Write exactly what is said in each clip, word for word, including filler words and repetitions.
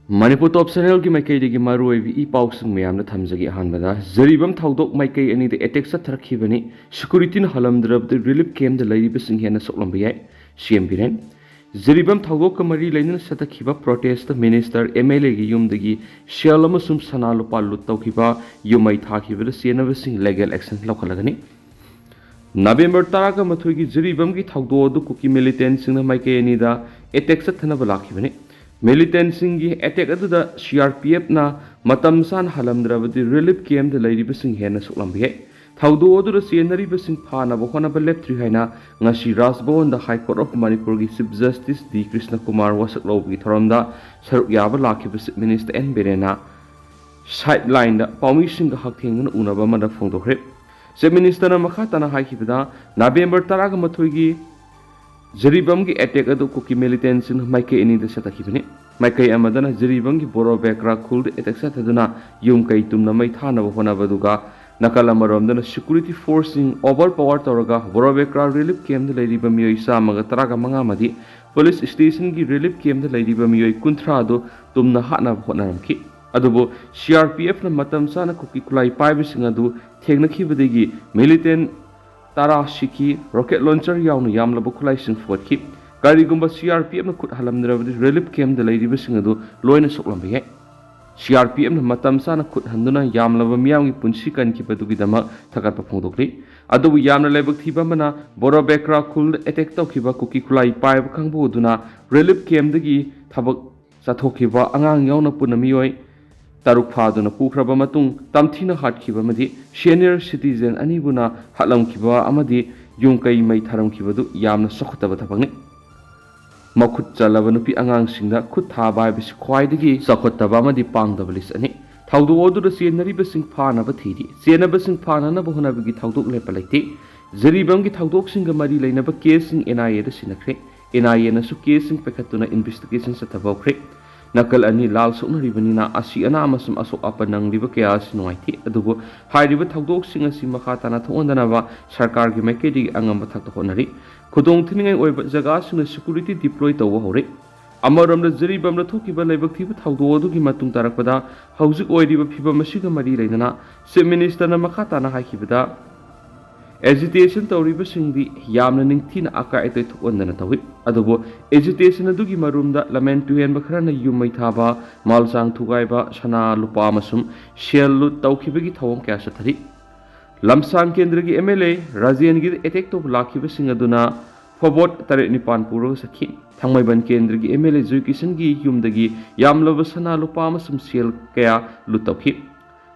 ꯃꯅꯤꯄꯨꯔ ꯇꯣꯞ ꯆꯦꯅꯦꯜꯒꯤ ꯃꯥꯏꯀꯩꯗꯒꯤ ꯃꯔꯨꯑꯣꯏꯕ ꯏ ꯄꯥꯎꯁꯤꯡ ꯃꯌꯥꯝꯗ ꯊꯝꯖꯒꯦ꯫ ꯑꯍꯥꯟꯕꯗ, ꯖꯤꯔꯤꯕꯥꯝ ꯊꯧꯗꯣꯛ ꯃꯥꯏꯀꯩ ꯑꯅꯤꯗ ꯑꯦꯇꯦꯛ ꯆꯠꯊꯔꯛꯈꯤꯕꯅꯤ꯫ ꯁꯦꯀ꯭ꯌꯨꯔꯤꯇꯤꯅ ꯍꯜꯂꯝꯗ꯭ꯔꯕꯗꯤ ꯔꯤꯂꯤꯐ ꯀꯦꯝꯞꯇ ꯂꯩꯔꯤꯕꯁꯤꯡ ꯍꯦꯟꯅ ꯁꯣꯛꯂꯝꯕ ꯌꯥꯏ꯫ ꯁꯤ ꯑꯦꯝ ꯕꯤꯔꯦꯟ꯫ ꯖꯤꯔꯤꯕꯥꯝ ꯊꯧꯗꯣꯛꯀ ꯃꯔꯤ ꯂꯩꯅꯅ ꯆꯠꯊꯈꯤꯕ ꯄ꯭ꯔꯣꯇꯦꯁꯇ ꯃꯤꯅꯤꯁꯇꯔ ꯑꯦꯝ ꯑꯦꯜ ꯑꯦꯒꯤ ꯌꯨꯝꯗꯒꯤ ꯁꯦꯜ ꯑꯃꯁꯨꯡ ꯁꯅꯥ ꯂꯨꯄꯥ ꯂꯨꯠ ꯇꯧꯈꯤꯕ, ꯌꯨꯝ ꯃꯩ ꯊꯥꯈꯤꯕꯗ ꯆꯦꯟꯅꯕꯁꯤꯡ ꯂꯤꯒꯦꯜ ꯑꯦꯛꯁꯟ ꯂꯧꯈꯠꯂꯒꯅꯤ꯫ ꯅꯕꯦꯝꯕꯔ ꯇꯔꯥꯒ ꯃꯥꯊꯣꯏꯒꯤ ꯖꯤꯔꯤꯕꯥꯝꯒꯤ ꯊꯧꯗꯣꯛ ꯑꯗꯨ ꯀꯨꯀꯤ ꯃꯤꯂꯤꯇꯦꯟꯁꯤꯡꯅ ꯃꯥꯏꯀꯩ ꯑꯅꯤꯗ ꯑꯦꯇꯦꯛ ꯆꯠꯊꯅꯕ ꯂꯥꯛꯈꯤꯕꯅꯤ꯫ ꯃꯤꯂꯤꯇꯦꯟꯁꯤꯡꯒꯤ ꯑꯦꯇꯦꯛ ꯑꯗꯨꯗ ꯁꯤ ꯑꯥꯔ ꯄꯤ ꯑꯦꯐꯅ ꯃꯇꯝ ꯆꯥꯅ ꯍꯜꯂꯝꯗ꯭ꯔꯕꯗꯤ ꯔꯤꯂꯤꯐ ꯀꯦꯝꯞꯇ ꯂꯩꯔꯤꯕꯁꯤꯡ ꯍꯦꯟꯅ ꯁꯣꯛꯂꯝꯕ ꯌꯥꯏ꯫ ꯊꯧꯗꯣꯛ ꯑꯗꯨꯗ ꯆꯦꯟꯅꯔꯤꯕꯁꯤꯡ ꯐꯥꯅꯕ ꯍꯣꯠꯅꯕ ꯂꯦꯞꯇ꯭ꯔꯤ ꯍꯥꯏꯅ ꯉꯁꯤ ꯔꯥꯖ ꯚꯋꯟꯗ ꯍꯥꯏ ꯀꯣꯔꯠ ꯑꯣꯐ ꯃꯅꯤꯄꯨꯔꯒꯤ ꯆꯤꯐ ꯖꯁꯇꯤꯁ ꯗꯤ ꯀ꯭ꯔꯤꯁꯅ ꯀꯨꯃꯥꯔ ꯋꯥꯁꯛ ꯂꯧꯕꯒꯤ ꯊꯧꯔꯝꯗ ꯁꯔꯨꯛ ꯌꯥꯕ ꯂꯥꯛꯈꯤꯕ ꯆꯤꯐ ꯃꯤꯅꯤꯁꯇꯔ ꯑꯦꯟ ꯕꯤꯔꯦꯟꯅ ꯁꯥꯏꯠ ꯂꯥꯏꯟꯗ ꯄꯥꯎꯃꯤꯁꯤꯡꯒ ꯍꯛꯊꯦꯡꯅꯅ ꯎꯅꯕ ꯑꯃꯗ ꯐꯣꯡꯗꯣꯛꯈ꯭ꯔꯦ꯫ ꯆꯤꯐ ꯃꯤꯅꯤꯁꯇꯔꯅ ꯃꯈꯥ ꯇꯥꯅ ꯍꯥꯏꯈꯤꯕꯗ, ꯅꯕꯦꯝꯕꯔ ꯇꯔꯥꯒ ꯃꯥꯊꯣꯏꯒꯤ ꯖꯤꯔꯤꯕꯥꯝꯒꯤ ꯑꯦꯇꯦꯛ ꯑꯗꯨ ꯀꯨꯀꯤ ꯃꯤꯂꯤꯇꯦꯟꯁꯤꯡꯅ ꯃꯥꯏꯀꯩ ꯑꯅꯤꯗ ꯆꯠꯊꯈꯤꯕꯅꯤ꯫ ꯃꯥꯏꯀꯩ ꯑꯃꯗꯅ ꯖꯤꯔꯤꯕꯥꯝꯒꯤ ꯕꯣꯔꯣꯕꯦꯀ꯭ꯔꯥ ꯈꯨꯜꯗ ꯑꯦꯇꯦꯛ ꯆꯠꯊꯗꯨꯅ ꯌꯨꯝ ꯀꯩ ꯇꯨꯝꯅ ꯃꯩ ꯊꯥꯅꯕ ꯍꯣꯠꯅꯕꯗꯨꯒ, ꯅꯥꯀꯜ ꯑꯃꯔꯣꯝꯗꯅ ꯁꯦꯀ꯭ꯌꯨꯔꯤꯇꯤ ꯐꯣꯔꯁꯁꯤꯡ ꯑꯣꯚꯔ ꯄꯋꯥꯔ ꯇꯧꯔꯒ ꯕꯣꯔꯣꯕꯦꯀ꯭ꯔꯥ ꯔꯤꯂꯤꯐ ꯀꯦꯝꯞꯇ ꯂꯩꯔꯤꯕ ꯃꯤꯑꯣꯏ ꯆꯥꯝꯃꯒ ꯇꯔꯥꯒ ꯃꯉꯥ ꯑꯃꯗꯤ ꯄꯨꯂꯤꯁ ꯁ꯭ꯇꯦꯁꯟꯒꯤ ꯔꯤꯂꯤꯐ ꯀꯦꯝꯞꯇ ꯂꯩꯔꯤꯕ ꯃꯤꯑꯣꯏ ꯀꯨꯟꯊ꯭ꯔꯥ ꯑꯗꯨ ꯇꯨꯝꯅ ꯍꯥꯠꯅꯕ ꯍꯣꯠꯅꯔꯝꯈꯤ꯫ ꯑꯗꯨꯕꯨ ꯁꯤ ꯑꯥꯔ ꯄꯤ ꯑꯦꯐꯅ ꯃꯇꯝ ꯆꯥꯅ ꯀꯨꯀꯤ ꯈꯨꯠꯂꯥꯏ ꯄꯥꯏꯕꯁꯤꯡ ꯑꯗꯨ ꯊꯦꯡꯅꯈꯤꯕꯗꯒꯤ ꯃꯤꯂꯤꯇꯦꯟ ꯇꯔꯥ ꯁꯤꯈꯤ꯫ ꯔꯣꯀꯦꯠ ꯂꯣꯟꯆꯔ ꯌꯥꯎꯅ ꯌꯥꯝꯂꯕ ꯈꯨꯠꯂꯥꯏꯁꯤꯡ ꯐꯨꯒꯠꯈꯤ꯫ ꯀꯔꯤꯒꯨꯝꯕ ꯁꯤ ꯑꯥꯔ ꯄꯤ ꯑꯦꯐꯅ ꯈꯨꯠ ꯍꯜꯂꯝꯗ꯭ꯔꯕꯗꯤ ꯔꯤꯂꯤꯐ ꯀꯦꯝꯞꯇ ꯂꯩꯔꯤꯕꯁꯤꯡ ꯑꯗꯨ ꯂꯣꯏꯅ ꯁꯣꯛꯂꯝꯕ ꯌꯥꯏ꯫ ꯁꯤ ꯑꯥꯔ ꯄꯤ ꯑꯦꯐꯅ ꯃꯇꯝ ꯆꯥꯅ ꯈꯨꯠ ꯍꯟꯗꯨꯅ ꯌꯥꯝꯂꯕ ꯃꯤꯌꯥꯝꯒꯤ ꯄꯨꯟꯁꯤ ꯀꯟꯈꯤꯕꯗꯨꯒꯤꯗꯃꯛ ꯊꯥꯒꯠꯄ ꯐꯣꯡꯗꯣꯛꯂꯤ꯫ ꯑꯗꯨꯕꯨ ꯌꯥꯝꯅ ꯂꯥꯏꯕꯛ ꯊꯤꯕ ꯑꯃꯅ, ꯕꯣꯔꯣꯕꯦꯀ꯭ꯔꯥ ꯈꯨꯜꯗ ꯑꯦꯇꯦꯛ ꯇꯧꯈꯤꯕ ꯀꯨꯀꯤ ꯈꯨꯠꯂꯥꯏ ꯄꯥꯏꯕ ꯀꯥꯡꯕꯨ ꯑꯗꯨꯅ ꯔꯤꯂꯤꯐ ꯀꯦꯝꯞꯇꯒꯤ ꯊꯕꯛ ꯆꯠꯊꯣꯛꯈꯤꯕ ꯑꯉꯥꯡ ꯌꯥꯎꯅ ꯄꯨꯟꯅ ꯃꯤꯑꯣꯏ ꯇꯔꯨꯛ ꯐꯥꯗꯨꯅ ꯄꯨꯈ꯭ꯔꯕ ꯃꯇꯨꯡ, ꯇꯝꯊꯤꯅ ꯍꯥꯠꯈꯤꯕ ꯑꯃꯗꯤ ꯁꯦꯅꯤꯌꯔ ꯁꯤꯇꯤꯖꯦꯟ ꯑꯅꯤꯕꯨꯅ ꯍꯥꯠꯂꯝꯈꯤꯕ ꯑꯃꯗꯤ ꯌꯨꯝ ꯀꯩ ꯃꯩ ꯊꯥꯔꯝꯈꯤꯕꯗꯨ ꯌꯥꯝꯅ ꯆꯥꯎꯈꯠꯇꯕ ꯊꯕꯛꯅꯤ꯫ ꯃꯈꯨꯠ ꯆꯜꯂꯕ ꯅꯨꯄꯤ ꯑꯉꯥꯡꯁꯤꯡꯗ ꯈꯨꯠ ꯊꯥꯕ ꯍꯥꯏꯕꯁꯤ ꯈ꯭ꯋꯥꯏꯗꯒꯤ ꯆꯥꯎꯈꯠꯇꯕ ꯑꯃꯗꯤ ꯄꯥꯡꯗꯕ ꯂꯤꯁ ꯑꯅꯤ꯫ ꯊꯧꯗꯣꯛ ꯑꯗꯨꯗ ꯆꯦꯟꯅꯔꯤꯕꯁꯤꯡ ꯐꯥꯅꯕ ꯊꯤꯔꯤ꯫ ꯆꯦꯟꯅꯕꯁꯤꯡ ꯐꯥꯅꯅꯕ ꯍꯣꯠꯅꯕꯒꯤ ꯊꯧꯗꯣꯛ ꯂꯦꯞꯄ ꯂꯩꯇꯦ꯫ ꯖꯤꯔꯤꯕꯥꯝꯒꯤ ꯊꯧꯗꯣꯛꯁꯤꯡꯒ ꯃꯔꯤ ꯂꯩꯅꯕ ꯀꯦꯁꯁꯤꯡ ꯑꯦꯟ ꯑꯥꯏ ꯑꯦꯗ ꯁꯤꯟꯅꯈ꯭ꯔꯦ꯫ ꯑꯦꯟ ꯑꯥꯏ ꯑꯦꯅꯁꯨ ꯀꯦꯁꯁꯤꯡ ꯄꯥꯏꯈꯠꯇꯨꯅ ꯏꯟꯚꯦꯁꯇꯤꯒꯦꯁꯟ ꯆꯠꯊꯕ ꯍꯧꯈ꯭ꯔꯦ꯫ ꯅꯥꯀꯜ ꯑꯅꯤ ꯂꯥꯜ ꯁꯣꯛꯅꯔꯤꯕꯅꯤꯅ ꯑꯁꯤ ꯑꯅꯥ ꯑꯃꯁꯨꯡ ꯑꯁꯣꯛ ꯑꯄꯟ ꯅꯪꯂꯤꯕ ꯀꯌꯥ ꯑꯁꯤ ꯅꯨꯡꯉꯥꯏꯇꯦ꯫ ꯑꯗꯨꯕꯨ ꯍꯥꯏꯔꯤꯕ ꯊꯧꯗꯣꯛꯁꯤꯡ ꯑꯁꯤ ꯃꯈꯥ ꯇꯥꯅ ꯊꯣꯛꯍꯟꯗꯅꯕ ꯁꯔꯀꯥꯔꯒꯤ ꯃꯥꯏꯀꯩꯗꯒꯤ ꯑꯉꯝꯕ ꯊꯥꯛꯇ ꯍꯣꯠꯅꯔꯤ꯫ ꯈꯨꯗꯣꯡ ꯊꯤꯅꯤꯡꯉꯥꯏ ꯑꯣꯏꯕ ꯖꯒꯥꯁꯤꯡꯗ ꯁꯦꯀ꯭ꯌꯨꯔꯤꯇꯤ ꯗꯤꯄ꯭ꯂꯣꯏ ꯇꯧꯕ ꯍꯧꯔꯦ꯫ ꯑꯃꯔꯣꯝꯗ, ꯖꯤꯔꯤꯕꯥꯝꯗ ꯊꯣꯛꯈꯤꯕ ꯂꯥꯏꯕꯛ ꯊꯤꯕ ꯊꯧꯗꯣꯛ ꯑꯗꯨꯒꯤ ꯃꯇꯨꯡ ꯇꯥꯔꯛꯄꯗ ꯍꯧꯖꯤꯛ ꯑꯣꯏꯔꯤꯕ ꯐꯤꯕꯝ ꯑꯁꯤꯒ ꯃꯔꯤ ꯂꯩꯅꯅ Chief Minister ꯅ ꯃꯈꯥ ꯇꯥꯅ ꯍꯥꯏꯈꯤꯕꯗ, "Agitation ꯇꯧꯔꯤꯕꯁꯤꯡꯗꯤ ꯌꯥꯝꯅ ꯅꯤꯡꯊꯤꯅ ꯑꯀꯥꯏ ꯑꯇꯣꯏ ꯊꯣꯛꯍꯟꯗꯅ ꯇꯧꯏ, ꯑꯗꯨꯕꯨ agitation ꯑꯗꯨꯒꯤ ꯃꯔꯨꯝꯗ ꯂꯃꯟ ꯇꯨꯍꯦꯟꯕ ꯈꯔꯅ ꯌꯨꯝ ꯃꯩ ꯊꯥꯕ, ꯃꯥꯜꯆꯥꯡ ꯊꯨꯒꯥꯏꯕ, ꯁꯅꯥ ꯂꯨꯄꯥ ꯑꯃꯁꯨꯡ ꯁꯦꯜ ꯂꯨꯠ ꯇꯧꯈꯤꯕꯒꯤ ꯊꯧꯑꯣꯡ ꯀꯌꯥ ꯆꯠꯊꯔꯤ꯫ ꯂꯝꯁꯥꯡ ꯀꯦꯟꯗ꯭ꯔꯒꯤ MLA ꯔꯥꯖꯦꯟꯒꯤꯗ attack ꯇꯧꯕ ꯂꯥꯛꯈꯤꯕꯁꯤꯡ ꯑꯗꯨꯅ ꯐꯣꯕꯣꯠ ꯇꯔꯦꯠ ꯅꯤꯄꯥꯟ ꯄꯨꯔꯒ ꯆꯠꯈꯤ꯫ ꯊꯥꯡꯃꯩꯕꯟ ꯀꯦꯟꯗ꯭ꯔꯒꯤ MLA ꯖꯣꯏꯀꯤꯁꯟꯒꯤ ꯌꯨꯝꯗꯒꯤ ꯌꯥꯝꯂꯕ ꯁꯅꯥ ꯂꯨꯄꯥ ꯑꯃꯁꯨꯡ ꯁꯦꯜ ꯀꯌꯥ ꯂꯨꯠ ꯇꯧꯈꯤ꯫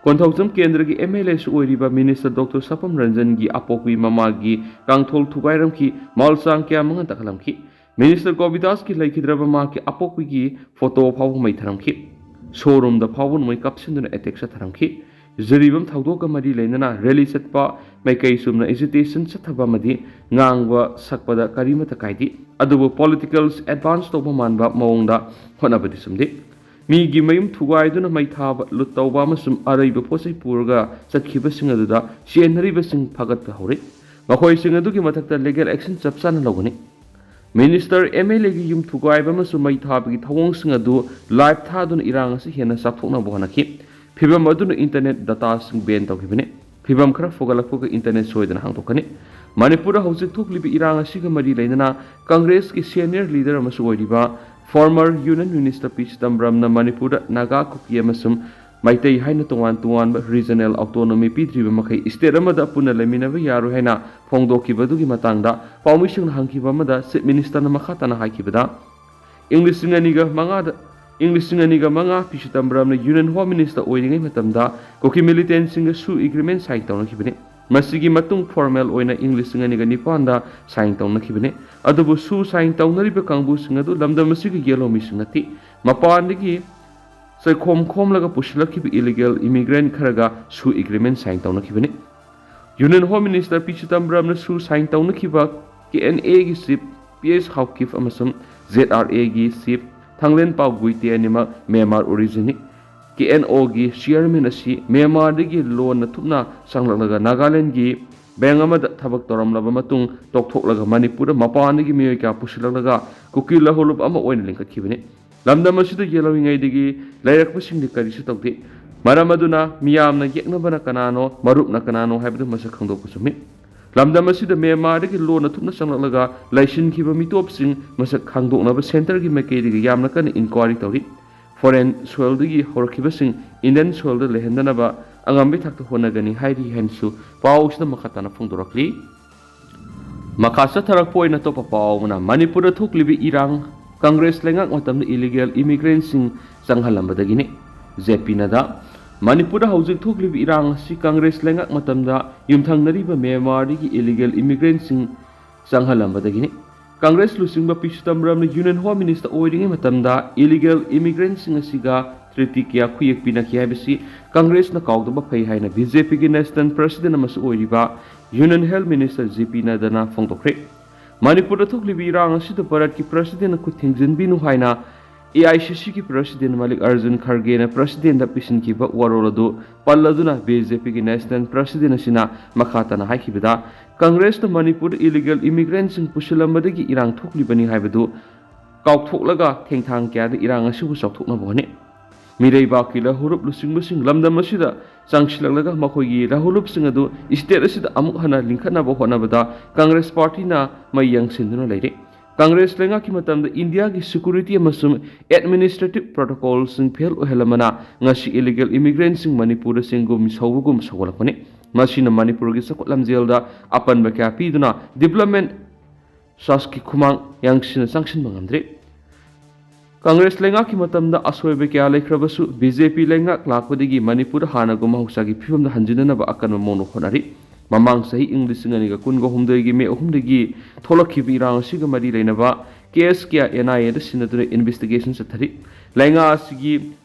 ꯀꯣꯟꯊꯧꯖꯝ ꯀꯦꯟꯗ꯭ꯔꯒꯤ MLA ꯁꯨ ꯑꯣꯏꯔꯤꯕ Minister Doctor ꯁꯥꯄꯝ ꯔꯟꯖꯟꯒꯤ ꯑꯄꯣꯛꯄꯤ ꯃꯃꯥꯒꯤ ꯀꯥꯡꯊꯣꯜ ꯊꯨꯒꯥꯏꯔꯝꯈꯤ, ꯃꯥꯜꯆꯥꯡ ꯀꯌꯥ ꯃꯉꯥ ꯇꯛꯍꯜꯂꯝꯈꯤ꯫ Minister ꯒꯣꯕꯤꯗꯥꯁꯀꯤ ꯂꯩꯈꯤꯗ꯭ꯔꯕ ꯃꯍꯥꯛꯀꯤ ꯑꯄꯣꯛꯄꯤꯒꯤ photo ꯐꯥꯎꯕ ꯃꯩ ꯊꯥꯔꯝꯈꯤ꯫ Showroom ꯗ ꯐꯥꯎꯕ ꯅꯣꯡꯃꯩ ꯀꯥꯞꯁꯤꯟꯗꯨꯅ attack ꯆꯠꯊꯔꯝꯈꯤ꯫ ꯖꯤꯔꯤꯕꯥꯝ ꯊꯧꯗꯣꯛꯀ ꯃꯔꯤ ꯂꯩꯅꯅ rally ꯆꯠꯄ, ꯃꯥꯏꯀꯩ ꯆꯨꯝꯅ agitation ꯆꯠꯊꯕ ꯑꯃꯗꯤ ꯉꯥꯡꯕ ꯁꯛꯄꯗ ꯀꯔꯤꯃꯠꯇ ꯀꯥꯏꯗꯦ꯫ ꯑꯗꯨꯕꯨ politicals advance ꯇꯧꯕ ꯃꯥꯟꯕ ꯃꯑꯣꯡꯗ ꯍꯣꯠꯅꯕꯗꯤ ꯆꯨꯝꯗꯦ꯫ ꯃꯤꯒꯤ ꯃꯌꯨꯝ ꯊꯨꯒꯥꯏꯗꯨꯅ ꯃꯩ ꯊꯥꯕ, ꯂꯨꯠ ꯇꯧꯕ ꯑꯃꯁꯨꯡ ꯑꯔꯩꯕ ꯄꯣꯠ ꯆꯩ ꯄꯨꯔꯒ ꯆꯠꯈꯤꯕꯁꯤꯡ ꯑꯗꯨꯗ ꯆꯦꯟꯅꯔꯤꯕꯁꯤꯡ ꯐꯒꯠꯄ ꯍꯧꯔꯦ꯫ ꯃꯈꯣꯏꯁꯤꯡ ꯑꯗꯨꯒꯤ ꯃꯊꯛꯇ legal action ꯆꯞ ꯆꯥꯅ ꯂꯧꯒꯅꯤ꯫ Minister, MLA ꯒꯤ ꯌꯨꯝ ꯊꯨꯒꯥꯏꯕ ꯑꯃꯁꯨꯡ ꯃꯩ ꯊꯥꯕꯒꯤ ꯊꯧꯑꯣꯡꯁꯤꯡ ꯑꯗꯨ live ꯊꯥꯗꯨꯅ ꯏꯔꯥꯡ ꯑꯁꯤ ꯍꯦꯟꯅ ꯆꯥꯎꯊꯣꯛꯅꯕ ꯍꯣꯠꯅꯈꯤ꯫ ꯐꯤꯕꯝ ꯑꯗꯨꯅ internet data ꯁꯤꯡ ban ꯇꯧꯈꯤꯕꯅꯤ꯫ ꯐꯤꯕꯝ ꯈꯔ ꯐꯒꯠꯂꯛꯄꯒ internet ꯁꯣꯏꯗꯅ ꯍꯥꯡꯗꯣꯛꯀꯅꯤ꯫ ꯃꯅꯤꯄꯨꯔꯗ ꯍꯧꯖꯤꯛ ꯊꯣꯛꯂꯤꯕ ꯏꯔꯥꯡ ꯑꯁꯤꯒ ꯃꯔꯤ ꯂꯩꯅꯅ Congress ꯀꯤ senior leader ꯑꯃꯁꯨ ꯑꯣꯏꯔꯤꯕ former Union Minister ꯄꯤ ꯆꯤꯗꯝꯕꯔꯝꯅ ꯃꯅꯤꯄꯨꯔꯗ ꯅꯥꯒꯥ, ꯀꯨꯀꯤ ꯑꯃꯁꯨꯡ ꯃꯩꯇꯩ ꯍꯥꯏꯅ ꯇꯣꯉꯥꯟ ꯇꯣꯉꯥꯟꯕ regional autonomy ꯄꯤꯗ꯭ꯔꯤꯕ ꯃꯈꯩ state ꯑꯃꯗ ꯄꯨꯟꯅ ꯂꯩꯃꯤꯟꯅꯕ ꯌꯥꯔꯣꯏ ꯍꯥꯏꯅ ꯐꯣꯡꯗꯣꯛꯈꯤꯕꯗꯨꯒꯤ ꯃꯇꯥꯡꯗ ꯄꯥꯎꯃꯤꯁꯤꯡꯅ ꯍꯪꯈꯤꯕ ꯑꯃꯗ Chief Minister ꯅ ꯃꯈꯥ ꯇꯥꯅ ꯍꯥꯏꯈꯤꯕꯗ, ꯏꯪ ꯂꯤꯁꯤꯡ ꯑꯅꯤꯒ ꯃꯉꯥꯗ, ꯏꯪ ꯂꯤꯁꯤꯡ ꯑꯅꯤꯒ ꯃꯉꯥ ꯄꯤ ꯆꯤꯗꯝꯕꯔꯝꯅ Union Home Minister ꯑꯣꯏꯔꯤꯉꯩ ꯃꯇꯝꯗ ꯀꯨꯀꯤ militant ꯁꯤꯡꯒ SoO agreement sign ꯇꯧꯅꯈꯤꯕꯅꯤ꯫ ꯃꯁꯤꯒꯤ ꯃꯇꯨꯡ formal ꯑꯣꯏꯅ ꯏꯪ ꯂꯤꯁꯤꯡ ꯑꯅꯤꯒ ꯅꯤꯄꯥꯟꯗ sign ꯇꯧꯅꯈꯤꯕꯅꯤ꯫ ꯑꯗꯨꯕꯨ SoO sign ꯇꯧꯅꯔꯤꯕ ꯀꯥꯡꯕꯨꯁꯤꯡ ꯑꯗꯨ ꯂꯝꯗꯝ ꯑꯁꯤꯒꯤ ꯌꯦꯜꯍꯧꯃꯤꯁꯤꯡ ꯅꯠꯇꯦ꯫ ꯃꯄꯥꯟꯗꯒꯤ ꯆꯩꯈꯣꯝ ꯈꯣꯝꯂꯒ ꯄꯨꯁꯤꯜꯂꯛꯈꯤꯕ illegal immigrant ꯈꯔꯒ SoO agreement sign ꯇꯧꯅꯈꯤꯕꯅꯤ꯫ Union Home Minister ꯄꯤ ꯆꯤꯗꯝꯕꯔꯝꯅ SoO sign ꯇꯧꯅꯈꯤꯕ KNA ꯒꯤ chief P S ꯍꯥꯎꯀꯤꯞ ꯑꯃꯁꯨꯡ ZRA ꯒꯤ chief ꯊꯥꯡꯂꯦꯟꯄꯥꯎ ꯒꯨꯏꯇꯦ ꯑꯅꯤꯃꯛ Myanmar origin ꯅꯤ꯫ KNO ꯒꯤ chairman ꯑꯁꯤ ꯃ꯭ꯌꯥꯟꯃꯥꯔꯗꯒꯤ ꯂꯣꯟꯅ ꯊꯨꯞꯅ ꯆꯪꯂꯛꯂꯒ ꯅꯥꯒꯥꯂꯦꯟꯒꯤ ꯕꯦꯡꯛ ꯑꯃꯗ ꯊꯕꯛ ꯇꯧꯔꯝꯂꯕ ꯃꯇꯨꯡ ꯇꯣꯛꯊꯣꯛꯂꯒ ꯃꯅꯤꯄꯨꯔꯗ ꯃꯄꯥꯟꯗꯒꯤ ꯃꯤꯑꯣꯏ ꯀꯌꯥ ꯄꯨꯁꯤꯜꯂꯛꯂꯒ ꯀꯨꯀꯤ ꯂꯍꯨꯂꯨꯞ ꯑꯃ ꯑꯣꯏꯅ ꯂꯤꯡꯈꯠꯈꯤꯕꯅꯤ꯫ ꯂꯝꯗꯝ ꯑꯁꯤꯗ ꯌꯦꯜꯍꯧꯔꯤꯉꯩꯗꯒꯤ ꯂꯩꯔꯛꯄꯁꯤꯡꯗꯤ ꯀꯔꯤꯁꯨ ꯇꯧꯗꯦ꯫ ꯃꯔꯝ ꯑꯗꯨꯅ ꯃꯤꯌꯥꯝꯅ ꯌꯦꯛꯅꯕꯅ ꯀꯅꯥꯅꯣ, ꯃꯔꯨꯞꯅ ꯀꯅꯥꯅꯣ ꯍꯥꯏꯕꯗꯨ ꯃꯁꯛ ꯈꯪꯗꯣꯛꯄ ꯆꯨꯝꯃꯤ꯫ ꯂꯝꯗꯝ ꯑꯁꯤꯗ ꯃ꯭ꯌꯥꯟꯃꯥꯔꯗꯒꯤ ꯂꯣꯟꯅ ꯊꯨꯞꯅ ꯆꯪꯂꯛꯂꯒ ꯂꯩꯁꯤꯟꯈꯤꯕ ꯃꯤꯇꯣꯞꯁꯤꯡ ꯃꯁꯛ ꯈꯪꯗꯣꯛꯅꯕ ꯁꯦꯟꯇꯔꯒꯤ ꯃꯥꯏꯀꯩꯗꯒꯤ ꯌꯥꯝꯅ ꯀꯟꯅ ꯏꯟꯀ꯭ꯋꯥꯔꯤ ꯇꯧꯔꯤ꯫ ꯐꯣꯔꯦꯟ ꯁꯣꯏꯜꯗꯒꯤ ꯍꯧꯔꯛꯈꯤꯕꯁꯤꯡ ꯏꯟꯗꯤꯌꯟ ꯁꯣꯏꯜꯗ ꯂꯩꯍꯟꯗꯅꯕ ꯑꯉꯝꯕꯩ ꯊꯥꯛꯇ ꯍꯣꯠꯅꯒꯅꯤ ꯍꯥꯏꯔꯤ ꯍꯥꯏꯅꯁꯨ ꯄꯥꯎ ꯑꯁꯤꯗ ꯃꯈꯥ ꯇꯥꯅ ꯐꯣꯡꯗꯣꯔꯛꯂꯤ꯫ ꯃꯈꯥ ꯆꯠꯊꯔꯛꯄ ꯑꯣꯏꯅ ꯑꯇꯣꯞꯄ ꯄꯥꯎ ꯑꯃꯅ ꯃꯅꯤꯄꯨꯔꯗ ꯊꯣꯛꯂꯤꯕ ꯏꯔꯥꯡ ꯀꯪꯒ꯭ꯔꯦꯁ ꯂꯩꯉꯥꯛ ꯃꯇꯝꯗ ꯏꯂꯤꯒꯦꯜ ꯏꯃꯤꯒ꯭ꯔꯦꯟꯁꯤꯡ ꯆꯪꯍꯜꯂꯝꯕꯗꯒꯤꯅꯤ꯫ ꯖꯦ ꯄꯤ ꯅꯗꯥ, ꯃꯅꯤꯄꯨꯔꯗ ꯍꯧꯖꯤꯛ ꯊꯣꯛꯂꯤꯕ ꯏꯔꯥꯡ ꯑꯁꯤ ꯀꯪꯒ꯭ꯔꯦꯁ ꯂꯩꯉꯥꯛ ꯃꯇꯝꯗ ꯌꯨꯝꯊꯪꯅꯔꯤꯕ ꯃ꯭ꯌꯥꯟꯃꯥꯔꯗꯒꯤ ꯏꯂꯤꯒꯦꯜ ꯏꯃꯤꯒ꯭ꯔꯦꯟꯁꯤꯡ ꯆꯪꯍꯜꯂꯝꯕꯗꯒꯤꯅꯤ꯫ ꯀꯪꯒ꯭ꯔꯦꯁ ꯂꯨꯆꯤꯡꯕ ꯄꯤ ꯆꯤꯗꯝꯕꯔꯝꯅ ꯌꯨꯅꯤꯌꯟ ꯍꯣꯝ ꯃꯤꯅꯤꯁꯇꯔ ꯑꯣꯏꯔꯤꯉꯩ ꯃꯇꯝꯗ ꯏꯂꯤꯒꯦꯜ ꯏꯃꯤꯒ꯭ꯔꯦꯟꯁꯤꯡ ꯑꯁꯤꯒ ꯇ꯭ꯔꯤꯇꯤ ꯀꯌꯥ ꯈꯨꯌꯦꯛ ꯄꯤꯅꯈꯤ ꯍꯥꯏꯕꯁꯤ ꯀꯪꯒ꯭ꯔꯦꯁꯅ ꯀꯥꯎꯗꯕ ꯐꯩ ꯍꯥꯏꯅ ꯕꯤ ꯖꯦ ꯄꯤꯒꯤ ꯅꯦꯁꯅꯦꯜ ꯄ꯭ꯔꯁꯤꯗꯦꯟ ꯑꯃꯁꯨ ꯑꯣꯏꯔꯤꯕ ꯌꯨꯅꯤꯌꯟ ꯍꯦꯜꯊ ꯃꯤꯅꯤꯁꯇꯔ ꯖꯦ ꯄꯤ ꯅꯗꯥꯅ ꯐꯣꯡꯗꯣꯛꯈ꯭ꯔꯦ꯫ ꯃꯅꯤꯄꯨꯔꯗ ꯊꯣꯛꯂꯤꯕ ꯏꯔꯥꯡ ꯑꯁꯤꯗ ꯚꯥꯔꯠꯀꯤ ꯄ꯭ꯔꯁꯤꯗꯦꯟꯅ ꯈꯨꯠ ꯊꯤꯡꯖꯤꯟꯕꯤꯅꯨ ꯍꯥꯏꯅ ꯑꯦ ꯑꯥꯏ ꯁꯤ ꯁꯤꯒꯤ ꯄ꯭ꯔꯁꯤꯗꯦꯟ ꯃꯜꯂꯤꯛ ꯑꯔꯖꯨꯟ ꯈꯔꯒꯦꯅ ꯄ꯭ꯔꯁꯤꯗꯦꯟꯗ ꯄꯤꯁꯤꯟꯈꯤꯕ ꯋꯥꯔꯣꯜ ꯑꯗꯨ ꯄꯜꯂꯗꯨꯅ ꯕꯤ ꯖꯦ ꯄꯤꯒꯤ ꯅꯦꯁꯅꯦꯜ ꯄ꯭ꯔꯁꯤꯗꯦꯟ ꯑꯁꯤꯅ ꯃꯈꯥ ꯇꯥꯅ ꯍꯥꯏꯈꯤꯕꯗ, ꯀꯪꯒ꯭ꯔꯦꯁꯅ ꯃꯅꯤꯄꯨꯔꯗ ꯏꯂꯤꯒꯦꯜ ꯏꯃꯤꯒ꯭ꯔꯦꯟꯁꯤꯡ ꯄꯨꯁꯤꯜꯂꯝꯕꯗꯒꯤ ꯏꯔꯥꯡ ꯊꯣꯛꯂꯤꯕꯅꯤ ꯍꯥꯏꯕꯗꯨ ꯀꯥꯎꯊꯣꯛꯂꯒ ꯊꯦꯡꯊꯥꯡ ꯀꯌꯥꯗ ꯏꯔꯥꯡ ꯑꯁꯤꯕꯨ ꯆꯥꯎꯊꯣꯛꯅꯕ ꯍꯣꯠꯅꯩ꯫ ꯃꯤꯔꯩꯕꯥꯛꯀꯤ ꯂꯍꯨꯂꯨꯞ ꯂꯨꯆꯤꯡꯕꯁꯤꯡ ꯂꯝꯗꯝ ꯑꯁꯤꯗ ꯆꯪꯁꯤꯜꯂꯛꯂꯒ ꯃꯈꯣꯏꯒꯤ ꯂꯍꯨꯂꯨꯞꯁꯤꯡ ꯑꯗꯨ ꯁ꯭ꯇꯦꯠ ꯑꯁꯤꯗ ꯑꯃꯨꯛ ꯍꯟꯅ ꯂꯤꯡꯈꯠꯅꯕ ꯍꯣꯠꯅꯕꯗ ꯀꯪꯒ꯭ꯔꯦꯁ ꯄꯥꯔꯇꯤꯅ ꯃꯩ ꯌꯥꯡꯁꯤꯟꯗꯨꯅ ꯂꯩꯔꯤ꯫ ꯀꯪꯒ꯭ꯔꯦꯁ ꯂꯩꯉꯥꯛꯀꯤ ꯃꯇꯝꯗ ꯏꯟꯗꯤꯌꯥꯒꯤ ꯁꯦꯀ꯭ꯌꯨꯔꯤꯇꯤ ꯑꯃꯁꯨꯡ ꯑꯦꯗꯃꯤꯅꯤꯁꯇ꯭ꯔꯦꯇꯤꯚ ꯄ꯭ꯔꯣꯇꯣꯀꯣꯜꯁꯤꯡ ꯐꯦꯜ ꯑꯣꯏꯍꯜꯂꯝꯕꯅ ꯉꯁꯤ ꯏꯂꯤꯒꯦꯜ ꯏꯃꯤꯒ꯭ꯔꯦꯟꯁꯤꯡ ꯃꯅꯤꯄꯨꯔꯗ ꯆꯦꯡꯒꯨꯝ ꯁꯧꯕꯒꯨꯝ ꯁꯧꯒꯠꯂꯛꯄꯅꯤ꯫ ꯃꯁꯤꯅ ꯃꯅꯤꯄꯨꯔꯒꯤ ꯆꯥꯎꯈꯠ ꯂꯝꯖꯦꯜꯗ ꯑꯄꯟꯕ ꯀꯌꯥ ꯄꯤꯗꯨꯅ ꯗꯤꯕ꯭ꯂꯞꯃꯦꯟ ꯁꯥꯁꯀꯤ ꯈꯨꯃꯥꯡ ꯌꯥꯡꯁꯤꯟꯅ ꯆꯪꯁꯤꯟꯕ ꯉꯝꯗ꯭ꯔꯤ꯫ ꯀꯪꯒ꯭ꯔꯦꯁ ꯂꯩꯉꯥꯛꯀꯤ ꯃꯇꯝꯗ ꯑꯁꯣꯏꯕ ꯀꯌꯥ ꯂꯩꯈ꯭ꯔꯕꯁꯨ, ꯕꯤ ꯖꯦ ꯄꯤ ꯂꯩꯉꯥꯛ ꯂꯥꯛꯄꯗꯒꯤ ꯃꯅꯤꯄꯨꯔꯗ ꯍꯥꯟꯅꯒꯨꯝ ꯃꯍꯧꯁꯥꯒꯤ ꯐꯤꯕꯝꯗ ꯍꯟꯖꯤꯟꯅꯅꯕ ꯑꯀꯟꯕ ꯃꯑꯣꯡꯗ ꯍꯣꯠꯅꯔꯤ꯫ ꯃꯃꯥꯡ ꯆꯍꯤ ꯏꯪ ꯂꯤꯁꯤꯡ ꯑꯅꯤꯒ ꯀꯨꯟꯒ ꯍꯨꯝꯗꯣꯏꯒꯤ ꯃꯦ ꯑꯍꯨꯝꯗꯒꯤ ꯊꯣꯛꯂꯛꯈꯤꯕ ꯏꯔꯥꯡ ꯑꯁꯤꯒ ꯃꯔꯤ ꯂꯩꯅꯕ ꯀꯦꯁ ꯀꯌꯥ ꯑꯦꯟ ꯑꯥꯏ ꯑꯦꯗ ꯁꯤꯟꯅꯗꯨꯅ ꯏꯟꯚꯦꯁꯇꯤꯒꯦꯁꯟ ꯆꯠꯊꯔꯤ꯫ ꯂꯩꯉꯥꯛ ꯑꯁꯤꯒꯤ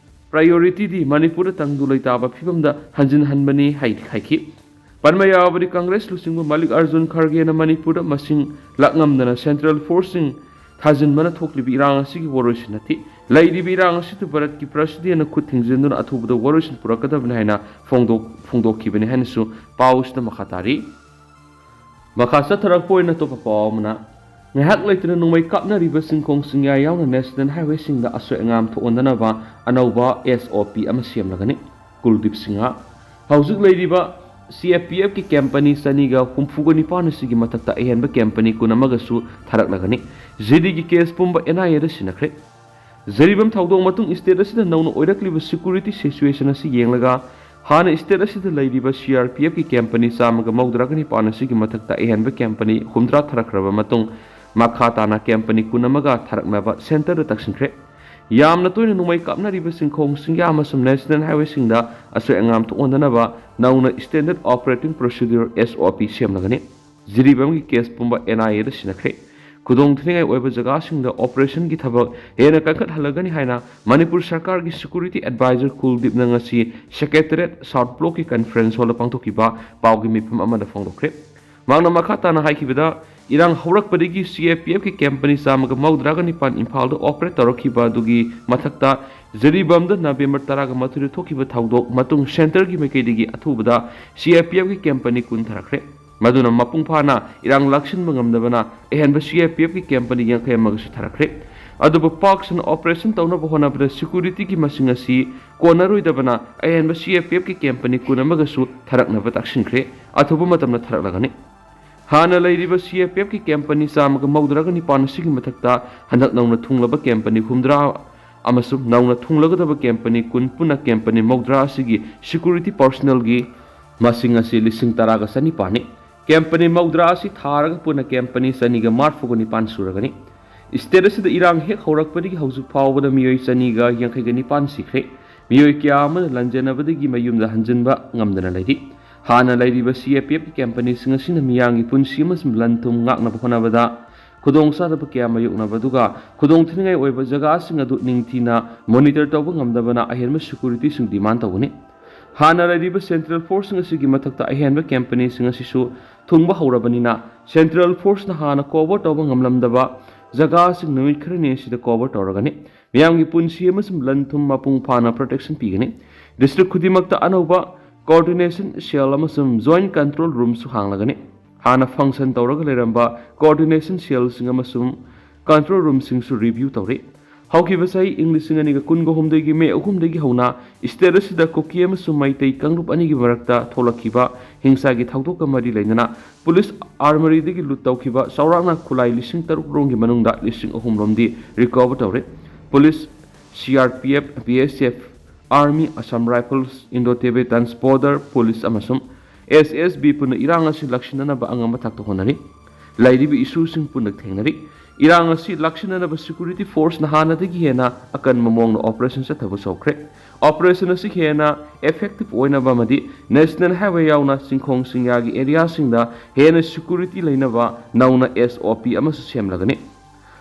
ꯄ꯭ꯔꯥꯏꯌꯣꯔꯤꯇꯤꯗꯤ ꯃꯅꯤꯄꯨꯔꯗ ꯇꯪꯗꯨ ꯂꯩꯇꯥꯕ ꯐꯤꯕꯝꯗ ꯍꯟꯖꯤꯟꯍꯟꯕꯅꯤ ꯍꯥꯏ-, ꯍꯥꯏꯈꯤ꯫ ꯄꯟꯕ ꯌꯥꯕꯗꯤ, ꯀꯪꯒ꯭ꯔꯦꯁ ꯂꯨꯆꯤꯡꯕ ꯃꯜꯂꯤꯛ ꯑꯔꯖꯨꯟ ꯈꯔꯒꯦꯅ ꯃꯅꯤꯄꯨꯔꯗ ꯃꯁꯤꯡ ꯂꯥꯛꯉꯝꯗꯅ ꯁꯦꯟꯇ꯭ꯔꯦꯜ ꯐꯣꯔꯁꯁꯤꯡ ꯊꯥꯖꯤꯟꯕꯅ ꯊꯣꯛꯂꯤꯕ ꯏꯔꯥꯡ ꯑꯁꯤꯒꯤ ꯋꯥꯔꯣꯏꯁꯤꯟ ꯅꯠꯇꯦ꯫ ꯂꯩꯔꯤꯕ ꯏꯔꯥꯡ ꯑꯁꯤꯗ ꯚꯥꯔꯠꯀꯤ ꯄ꯭ꯔꯁꯤꯗꯦꯟꯅ ꯈꯨꯠ ꯊꯤꯡꯖꯤꯟꯗꯨꯅ ꯑꯊꯨꯕꯗ ꯋꯥꯔꯣꯏꯁꯤꯟ ꯄꯨꯔꯛꯀꯗꯕꯅꯤ ꯍꯥꯏꯅ ꯐꯣꯡꯗꯣꯛ-, ꯐꯣꯡꯗꯣꯛꯈꯤꯕꯅꯤ ꯍꯥꯏꯅꯁꯨ ꯄꯥꯎ ꯑꯁꯤꯗ ꯃꯈꯥ ꯇꯥꯔꯤ꯫ ꯃꯈꯥ ꯆꯠꯊꯔꯛꯄ ꯑꯣꯏꯅ ꯑꯇꯣꯞꯄ ꯄꯥꯎ ꯑꯃꯅ, ꯉꯥꯏꯍꯥꯛ ꯂꯩꯇꯅ ꯅꯣꯡꯃꯩ ꯀꯥꯞꯅꯔꯤꯕ ꯆꯤꯡꯈꯣꯡ ꯆꯤꯡꯌꯥ ꯌꯥꯎꯅ ꯅꯦꯁꯅꯦꯜ ꯍꯥꯏꯋꯦꯁꯤꯡꯗ ꯑꯁꯣꯏ ꯑꯉꯥꯝ ꯊꯣꯛꯍꯟꯗꯅꯕ ꯑꯅꯧꯕ ꯑꯦꯁ ꯑꯣ ꯄꯤ ꯑꯃ ꯁꯦꯝꯂꯒꯅꯤ꯫ ꯀꯨꯜꯗꯤꯞ ꯁꯤꯡꯍ꯫ ꯍꯧꯖꯤꯛ ꯂꯩꯔꯤꯕ ꯁꯤ ꯑꯦ ꯄꯤ ꯑꯦꯐꯀꯤ ꯀꯦꯝꯄꯅꯤ ꯆꯅꯤꯒ ꯍꯨꯝꯐꯨꯒ ꯅꯤꯄꯥꯟ ꯑꯁꯤꯒꯤ ꯃꯊꯛꯇ ꯑꯍꯦꯟꯕ ꯀꯦꯝꯄꯅꯤ ꯀꯨꯟ ꯑꯃꯒꯁꯨ ꯊꯥꯔꯛꯂꯒꯅꯤ꯫ ꯖꯤꯗꯤꯒꯤ ꯀꯦꯁ ꯄꯨꯝꯕ ꯑꯦꯟ ꯑꯥꯏ ꯑꯦꯗ ꯁꯤꯟꯅꯈ꯭ꯔꯦ꯫ ꯖꯔꯤꯕꯝ ꯊꯧꯗꯣꯛ ꯃꯇꯨꯡ ꯁ꯭ꯇꯦꯠ ꯑꯁꯤꯗ ꯅꯧꯅ ꯑꯣꯏꯔꯛꯂꯤꯕ ꯁꯦꯀ꯭ꯌꯨꯔꯤꯇꯤ ꯁꯤꯆꯨꯋꯦꯁꯟ ꯑꯁꯤ ꯌꯦꯡꯂꯒ ꯍꯥꯟꯅ ꯁ꯭ꯇꯦꯠ ꯑꯁꯤꯗ ꯂꯩꯔꯤꯕ ꯁꯤ ꯑꯥꯔ ꯄꯤ ꯑꯦꯐꯀꯤ ꯀꯦꯝꯄꯅꯤ ꯆꯥꯝꯃꯒ ꯃꯧꯗ꯭ꯔꯥꯒ ꯅꯤꯄꯥꯟ ꯑꯁꯤꯒꯤ ꯃꯊꯛꯇ ꯑꯍꯦꯟꯕ ꯀꯦꯝꯄꯅꯤ ꯍꯨꯝꯗ꯭ꯔꯥ ꯊꯥꯔꯛꯈ꯭ꯔꯕ ꯃꯇꯨꯡ ꯃꯈꯥ ꯇꯥꯅ ꯀꯦꯝꯄꯅꯤ ꯀꯨꯟ ꯑꯃꯒ ꯊꯥꯔꯛꯅꯕ ꯁꯦꯟꯇꯔꯗ ꯇꯛꯁꯤꯟꯈ꯭ꯔꯦ꯫ ꯌꯥꯝꯅ ꯇꯣꯏꯅ ꯅꯣꯡꯃꯩ ꯀꯥꯞꯅꯔꯤꯕ ꯆꯤꯡꯈꯣꯡ ꯆꯤꯡꯌꯥ ꯑꯃꯁꯨꯡ ꯅꯦꯁꯅꯦꯜ ꯍꯥꯏꯋꯦꯁꯤꯡꯗ ꯑꯁꯣꯏ ꯑꯉꯥꯝ ꯊꯣꯛꯍꯟꯗꯅꯕ ꯅꯧꯅ ꯁ꯭ꯇꯦꯟꯗꯔꯗ ꯑꯣꯄꯔꯦꯇꯤꯡ ꯄ꯭ꯔꯣꯁꯤꯗ꯭ꯌꯨꯔ ꯑꯦꯁ ꯑꯣ ꯄꯤ ꯁꯦꯝꯂꯒꯅꯤ꯫ ꯖꯤꯔꯤꯕꯥꯝꯒꯤ ꯀꯦꯁ ꯄꯨꯝꯕ ꯑꯦꯟ ꯑꯥꯏ ꯑꯦꯗ ꯁꯤꯟꯅꯈ꯭ꯔꯦ꯫ ꯈꯨꯗꯣꯡꯊꯤꯅꯤꯡꯉꯥꯏ ꯑꯣꯏꯕ ꯖꯒꯥꯁꯤꯡꯗ ꯑꯣꯄꯔꯦꯁꯟꯒꯤ ꯊꯕꯛ ꯍꯦꯟꯅ ꯀꯟꯈꯠꯍꯜꯂꯒꯅꯤ ꯍꯥꯏꯅ ꯃꯅꯤꯄꯨꯔ ꯁꯔꯀꯥꯔꯒꯤ ꯁꯦꯀ꯭ꯌꯨꯔꯤꯇꯤ ꯑꯦꯗꯚꯥꯏꯖꯔ ꯀꯨꯜꯗꯤꯞꯅ ꯉꯁꯤ ꯁꯦꯀ꯭ꯔꯦꯇꯔꯤꯌꯦꯠ ꯁꯥꯎꯠ ꯕ꯭ꯂꯣꯛꯀꯤ ꯀꯟꯐꯔꯦꯟꯁ ꯍꯣꯜꯗ ꯄꯥꯡꯊꯣꯛꯈꯤꯕ ꯄꯥꯎꯒꯤ ꯃꯤꯐꯝ ꯑꯃꯗ ꯐꯣꯡꯗꯣꯛꯈ꯭ꯔꯦ꯫ ꯃꯍꯥꯛꯅ ꯃꯈꯥ ꯇꯥꯅ ꯍꯥꯏꯈꯤꯕꯗ, ꯏꯔꯥꯡ ꯍꯧꯔꯛꯄꯗꯒꯤ ꯁꯤ ꯑꯦ ꯄꯤ ꯑꯦꯐꯀꯤ ꯀꯦꯝꯄꯅꯤ ꯆꯥꯝꯃꯒ ꯃꯧꯗ꯭ꯔꯥꯒ ꯅꯤꯄꯥꯟ ꯏꯝꯐꯥꯜꯗ ꯑꯣꯄꯔꯦꯠ ꯇꯧꯔꯛꯈꯤꯕ ꯑꯗꯨꯒꯤ ꯃꯊꯛꯇ ꯖꯤꯔꯤꯕꯥꯝꯗ ꯅꯕꯦꯝꯕꯔ ꯇꯔꯥꯒ ꯃꯥꯊꯣꯏꯗ ꯊꯣꯛꯈꯤꯕ ꯊꯧꯗꯣꯛ ꯃꯇꯨꯡ ꯁꯦꯟꯇꯔꯒꯤ ꯃꯥꯏꯀꯩꯗꯒꯤ ꯑꯊꯨꯕꯗ ꯁꯤ ꯑꯦ ꯄꯤ ꯑꯦꯐꯀꯤ ꯀꯦꯝꯄꯅꯤ ꯀꯨꯟ ꯊꯥꯔꯛꯈ꯭ꯔꯦ꯫ ꯃꯗꯨꯅ ꯃꯄꯨꯡ ꯐꯥꯅ ꯏꯔꯥꯡ ꯂꯥꯛꯁꯤꯟꯕ ꯉꯝꯗꯕꯅ ꯑꯍꯦꯟꯕ ꯁꯤ ꯑꯦ ꯄꯤ ꯑꯦꯐꯀꯤ ꯀꯦꯝꯄꯅꯤ ꯌꯥꯡꯈꯩ ꯑꯃꯒꯁꯨ ꯊꯥꯔꯛꯈ꯭ꯔꯦ꯫ ꯑꯗꯨꯕꯨ ꯄꯥꯛ ꯁꯟꯅ ꯑꯣꯄꯔꯦꯁꯟ ꯇꯧꯅꯕ ꯍꯣꯠꯅꯕꯗ ꯁꯦꯀ꯭ꯌꯨꯔꯤꯇꯤꯒꯤ ꯃꯁꯤꯡ ꯑꯁꯤ ꯀꯣꯟꯅꯔꯣꯏꯗꯕꯅ ꯑꯍꯦꯟꯕ ꯁꯤ ꯑꯦ ꯄꯤ ꯑꯦꯐꯀꯤ ꯀꯦꯝꯄꯅꯤ ꯀꯨꯟ ꯑꯃꯒꯁꯨ ꯊꯥꯔꯛꯅꯕ ꯇꯥꯛꯁꯤꯟꯈ꯭ꯔꯦ꯫ ꯑꯊꯨꯕ ꯃꯇꯝꯗ ꯊꯥꯔꯛꯂꯒꯅꯤ꯫ ꯍꯥꯟꯅ ꯂꯩꯔꯤꯕ ꯁꯤ ꯑꯦ ꯄꯤ ꯑꯦꯐꯀꯤ ꯀꯦꯝꯄꯅꯤ ꯆꯥꯝꯃꯒ ꯃꯧꯗ꯭ꯔꯥꯒ ꯅꯤꯄꯥꯟ ꯑꯁꯤꯒꯤ ꯃꯊꯛꯇ ꯍꯟꯗꯛ ꯅꯧꯅ ꯊꯨꯡꯂꯕ ꯀꯦꯝꯄꯅꯤ ꯍꯨꯝꯗ꯭ꯔꯥ ꯑꯃꯁꯨꯡ ꯅꯧꯅ ꯊꯨꯡꯂꯒꯗꯕ ꯀꯦꯝꯄꯅꯤ ꯀꯨꯟ ꯄꯨꯟꯅ ꯀꯦꯝꯄꯅꯤ ꯃꯧꯗ꯭ꯔꯥ ꯑꯁꯤꯒꯤ ꯁꯦꯀ꯭ꯌꯨꯔꯤꯇꯤ ꯄꯔꯁꯣꯅꯦꯜꯒꯤ ꯃꯁꯤꯡ ꯑꯁꯤ ꯂꯤꯁꯤꯡ ꯇꯔꯥꯒ ꯆꯅꯤꯄꯥꯟꯅꯤ꯫ ꯀꯦꯝꯄꯅꯤ ꯃꯧꯗ꯭ꯔꯥ ꯑꯁꯤ ꯊꯥꯔꯒ ꯄꯨꯟꯅ ꯀꯦꯝꯄꯅꯤ ꯆꯅꯤꯒ ꯃꯔꯤꯐꯨꯒ ꯅꯤꯄꯥꯟ ꯁꯨꯔꯒꯅꯤ꯫ ꯁ꯭ꯇꯦꯠ ꯑꯁꯤꯗ ꯏꯔꯥꯡ ꯍꯦꯛ ꯍꯧꯔꯛꯄꯗꯒꯤ ꯍꯧꯖꯤꯛ ꯐꯥꯎꯕꯗ ꯃꯤꯑꯣꯏ ꯆꯅꯤꯒ ꯌꯥꯡꯈꯩꯒ ꯅꯤꯄꯥꯟ ꯁꯤꯈ꯭ꯔꯦ꯫ ꯃꯤꯑꯣꯏ ꯀꯌꯥ ꯑꯃꯅ ꯂꯥꯟꯖꯦꯟꯅꯕꯗꯒꯤ ꯃꯌꯨꯝꯗ ꯍꯟꯖꯤꯟꯕ ꯉꯝꯗꯅ ꯂꯩꯔꯤ꯫ ꯍꯥꯟꯅ ꯂꯩꯔꯤꯕ ꯁꯤ ꯑꯦ ꯄꯤ ꯑꯦꯐꯀꯤ ꯀꯦꯝꯄꯅꯤꯁꯤꯡ ꯑꯁꯤꯅ ꯃꯤꯌꯥꯝꯒꯤ ꯄꯨꯟꯁꯤ ꯑꯃꯁꯨꯡ ꯂꯟ ꯊꯨꯝ ꯉꯥꯛꯅꯕ ꯍꯣꯠꯅꯕꯗ ꯈꯨꯗꯣꯡꯆꯥꯗꯕ ꯀꯌꯥ ꯃꯥꯌꯣꯛꯅꯕ ꯑꯗꯨꯒ ꯈꯨꯗꯣꯡꯊꯤꯅꯤꯡꯉꯥꯏ ꯑꯣꯏꯕ ꯖꯒꯥꯁꯤꯡ ꯑꯗꯨ ꯅꯤꯡꯊꯤꯅ ꯃꯣꯅꯤꯇꯔ ꯇꯧꯕ ꯉꯝꯗꯕꯅ ꯑꯍꯦꯟꯕ ꯁꯦꯀ꯭ꯌꯨꯔꯤꯇꯤꯁꯤꯡ ꯗꯤꯃꯥꯟ ꯇꯧꯒꯅꯤ꯫ ꯍꯥꯟꯅ ꯂꯩꯔꯤꯕ ꯁꯦꯟꯇ꯭ꯔꯦꯜ ꯐꯣꯔꯁꯁꯤꯡ ꯑꯁꯤꯒꯤ ꯃꯊꯛꯇ ꯑꯍꯦꯟꯕ ꯀꯦꯝꯄꯅꯤꯁꯤꯡ ꯑꯁꯤꯁꯨ ꯊꯨꯡꯕ ꯍꯧꯔꯕꯅꯤꯅ ꯁꯦꯟꯇ꯭ꯔꯦꯜ ꯐꯣꯔꯁꯅ ꯍꯥꯟꯅ ꯀꯣꯚꯔ ꯇꯧꯕ ꯉꯝꯂꯝꯗꯕ ꯖꯒꯥꯁꯤꯡ ꯅꯨꯃꯤꯠ ꯈꯔꯅꯤ ꯑꯁꯤꯗ ꯀꯣꯚꯔ ꯇꯧꯔꯒꯅꯤ꯫ ꯃꯤꯌꯥꯝꯒꯤ ꯄꯨꯟꯁꯤ ꯑꯃꯁꯨꯡ ꯂꯟ ꯊꯨꯝ ꯃꯄꯨꯡ ꯐꯥꯅ ꯄ꯭ꯔꯣꯇꯦꯛꯁꯟ ꯄꯤꯒꯅꯤ꯫ ꯗꯤꯁꯇ꯭ꯔꯤꯛ ꯈꯨꯗꯤꯡꯃꯛꯇ ꯑꯅꯧꯕ ꯀꯣꯑꯣꯔꯗꯤꯅꯦꯁꯟ ꯁꯦꯜ ꯑꯃꯁꯨꯡ ꯖꯣꯏꯟꯠ ꯀꯟꯇ꯭ꯔꯣꯜ ꯔꯨꯝꯁꯨ ꯍꯥꯡꯂꯒꯅꯤ꯫ ꯍꯥꯟꯅ ꯐꯪꯁꯟ ꯇꯧꯔꯒ ꯂꯩꯔꯝꯕ ꯀꯣꯑꯣꯔꯗꯤꯅꯦꯁꯟ ꯁꯦꯜꯁꯤꯡ ꯑꯃꯁꯨꯡ ꯀꯟꯇ꯭ꯔꯣꯜ ꯔꯨꯝꯁꯤꯡꯁꯨ ꯔꯤꯚ꯭ꯌꯨ ꯇꯧꯔꯤ꯫ ꯍꯧꯈꯤꯕ ꯆꯍꯤ ꯏꯪ ꯂꯤꯁꯤꯡ ꯑꯅꯤꯒ ꯀꯨꯟꯒ ꯍꯨꯝꯗꯣꯏꯒꯤ ꯃꯦ ꯑꯍꯨꯝꯗꯒꯤ ꯍꯧꯅ ꯁ꯭ꯇꯦꯠ ꯑꯁꯤꯗ ꯀꯨꯀꯤ ꯑꯃꯁꯨꯡ ꯃꯩꯇꯩ ꯀꯥꯡꯂꯨꯞ ꯑꯅꯤꯒꯤ ꯃꯔꯛꯇ ꯊꯣꯛꯂꯛꯈꯤꯕ ꯍꯤꯡꯁꯥꯒꯤ ꯊꯧꯗꯣꯛꯀ ꯃꯔꯤ ꯂꯩꯅꯅ ꯄꯨꯂꯤꯁ ꯑꯥꯔꯃꯔꯤꯗꯒꯤ ꯂꯨꯠ ꯇꯧꯈꯤꯕ ꯆꯥꯎꯔꯥꯛꯅ ꯈꯨꯠꯂꯥꯏ ꯂꯤꯁꯤꯡ ꯇꯔꯨꯛ ꯔꯣꯝꯒꯤ ꯃꯅꯨꯡꯗ ꯂꯤꯁꯤꯡ ꯑꯍꯨꯝ ꯔꯣꯝꯗꯤ ꯔꯤꯀꯣꯚꯔ ꯇꯧꯔꯦ꯫ Police, C R P F, B S F, army, Assam rifles, Indo Tibetans border police ꯑꯃꯁꯨꯡ ꯑꯦꯁ ꯑꯦꯁ ꯕꯤ ꯄꯨꯟꯅ ꯏꯔꯥꯡ ꯑꯁꯤ ꯂꯥꯛꯁꯤꯟꯅꯅꯕ ꯑꯉꯝꯕ ꯊꯥꯛꯇ ꯍꯣꯠꯅꯔꯤ꯫ ꯂꯩꯔꯤꯕ ꯏꯁꯨꯁꯤꯡ ꯄꯨꯟꯅ ꯊꯦꯡꯅꯔꯤ꯫ ꯏꯔꯥꯡ ꯑꯁꯤ ꯂꯥꯛꯁꯤꯟꯅꯅꯕ ꯁꯦꯀ꯭ꯌꯨꯔꯤꯇꯤ ꯐꯣꯔꯁꯅ ꯍꯥꯟꯅꯗꯒꯤ ꯍꯦꯟꯅ ꯑꯀꯟꯕ ꯃꯑꯣꯡꯗ ꯑꯣꯄꯔꯦꯁꯟ ꯆꯠꯊꯕ ꯍꯧꯈ꯭ꯔꯦ꯫ ꯑꯣꯄꯔꯦꯁꯟ ꯑꯁꯤ ꯍꯦꯟꯅ ꯏꯐꯦꯛꯇꯤꯚ ꯑꯣꯏꯅꯕ ꯑꯃꯗꯤ ꯅꯦꯁꯅꯦꯜ ꯍꯥꯏꯋꯦ ꯌꯥꯎꯅ ꯆꯤꯡꯈꯣꯡ ꯆꯤꯡꯌꯥꯒꯤ ꯑꯦꯔꯤꯌꯥꯁꯤꯡꯗ ꯍꯦꯟꯅ ꯁꯦꯀ꯭ꯌꯨꯔꯤꯇꯤ ꯂꯩꯅꯕ ꯅꯧꯅ ꯑꯦꯁ ꯑꯣ ꯄꯤ ꯑꯃꯁꯨ ꯁꯦꯝꯂꯒꯅꯤ꯫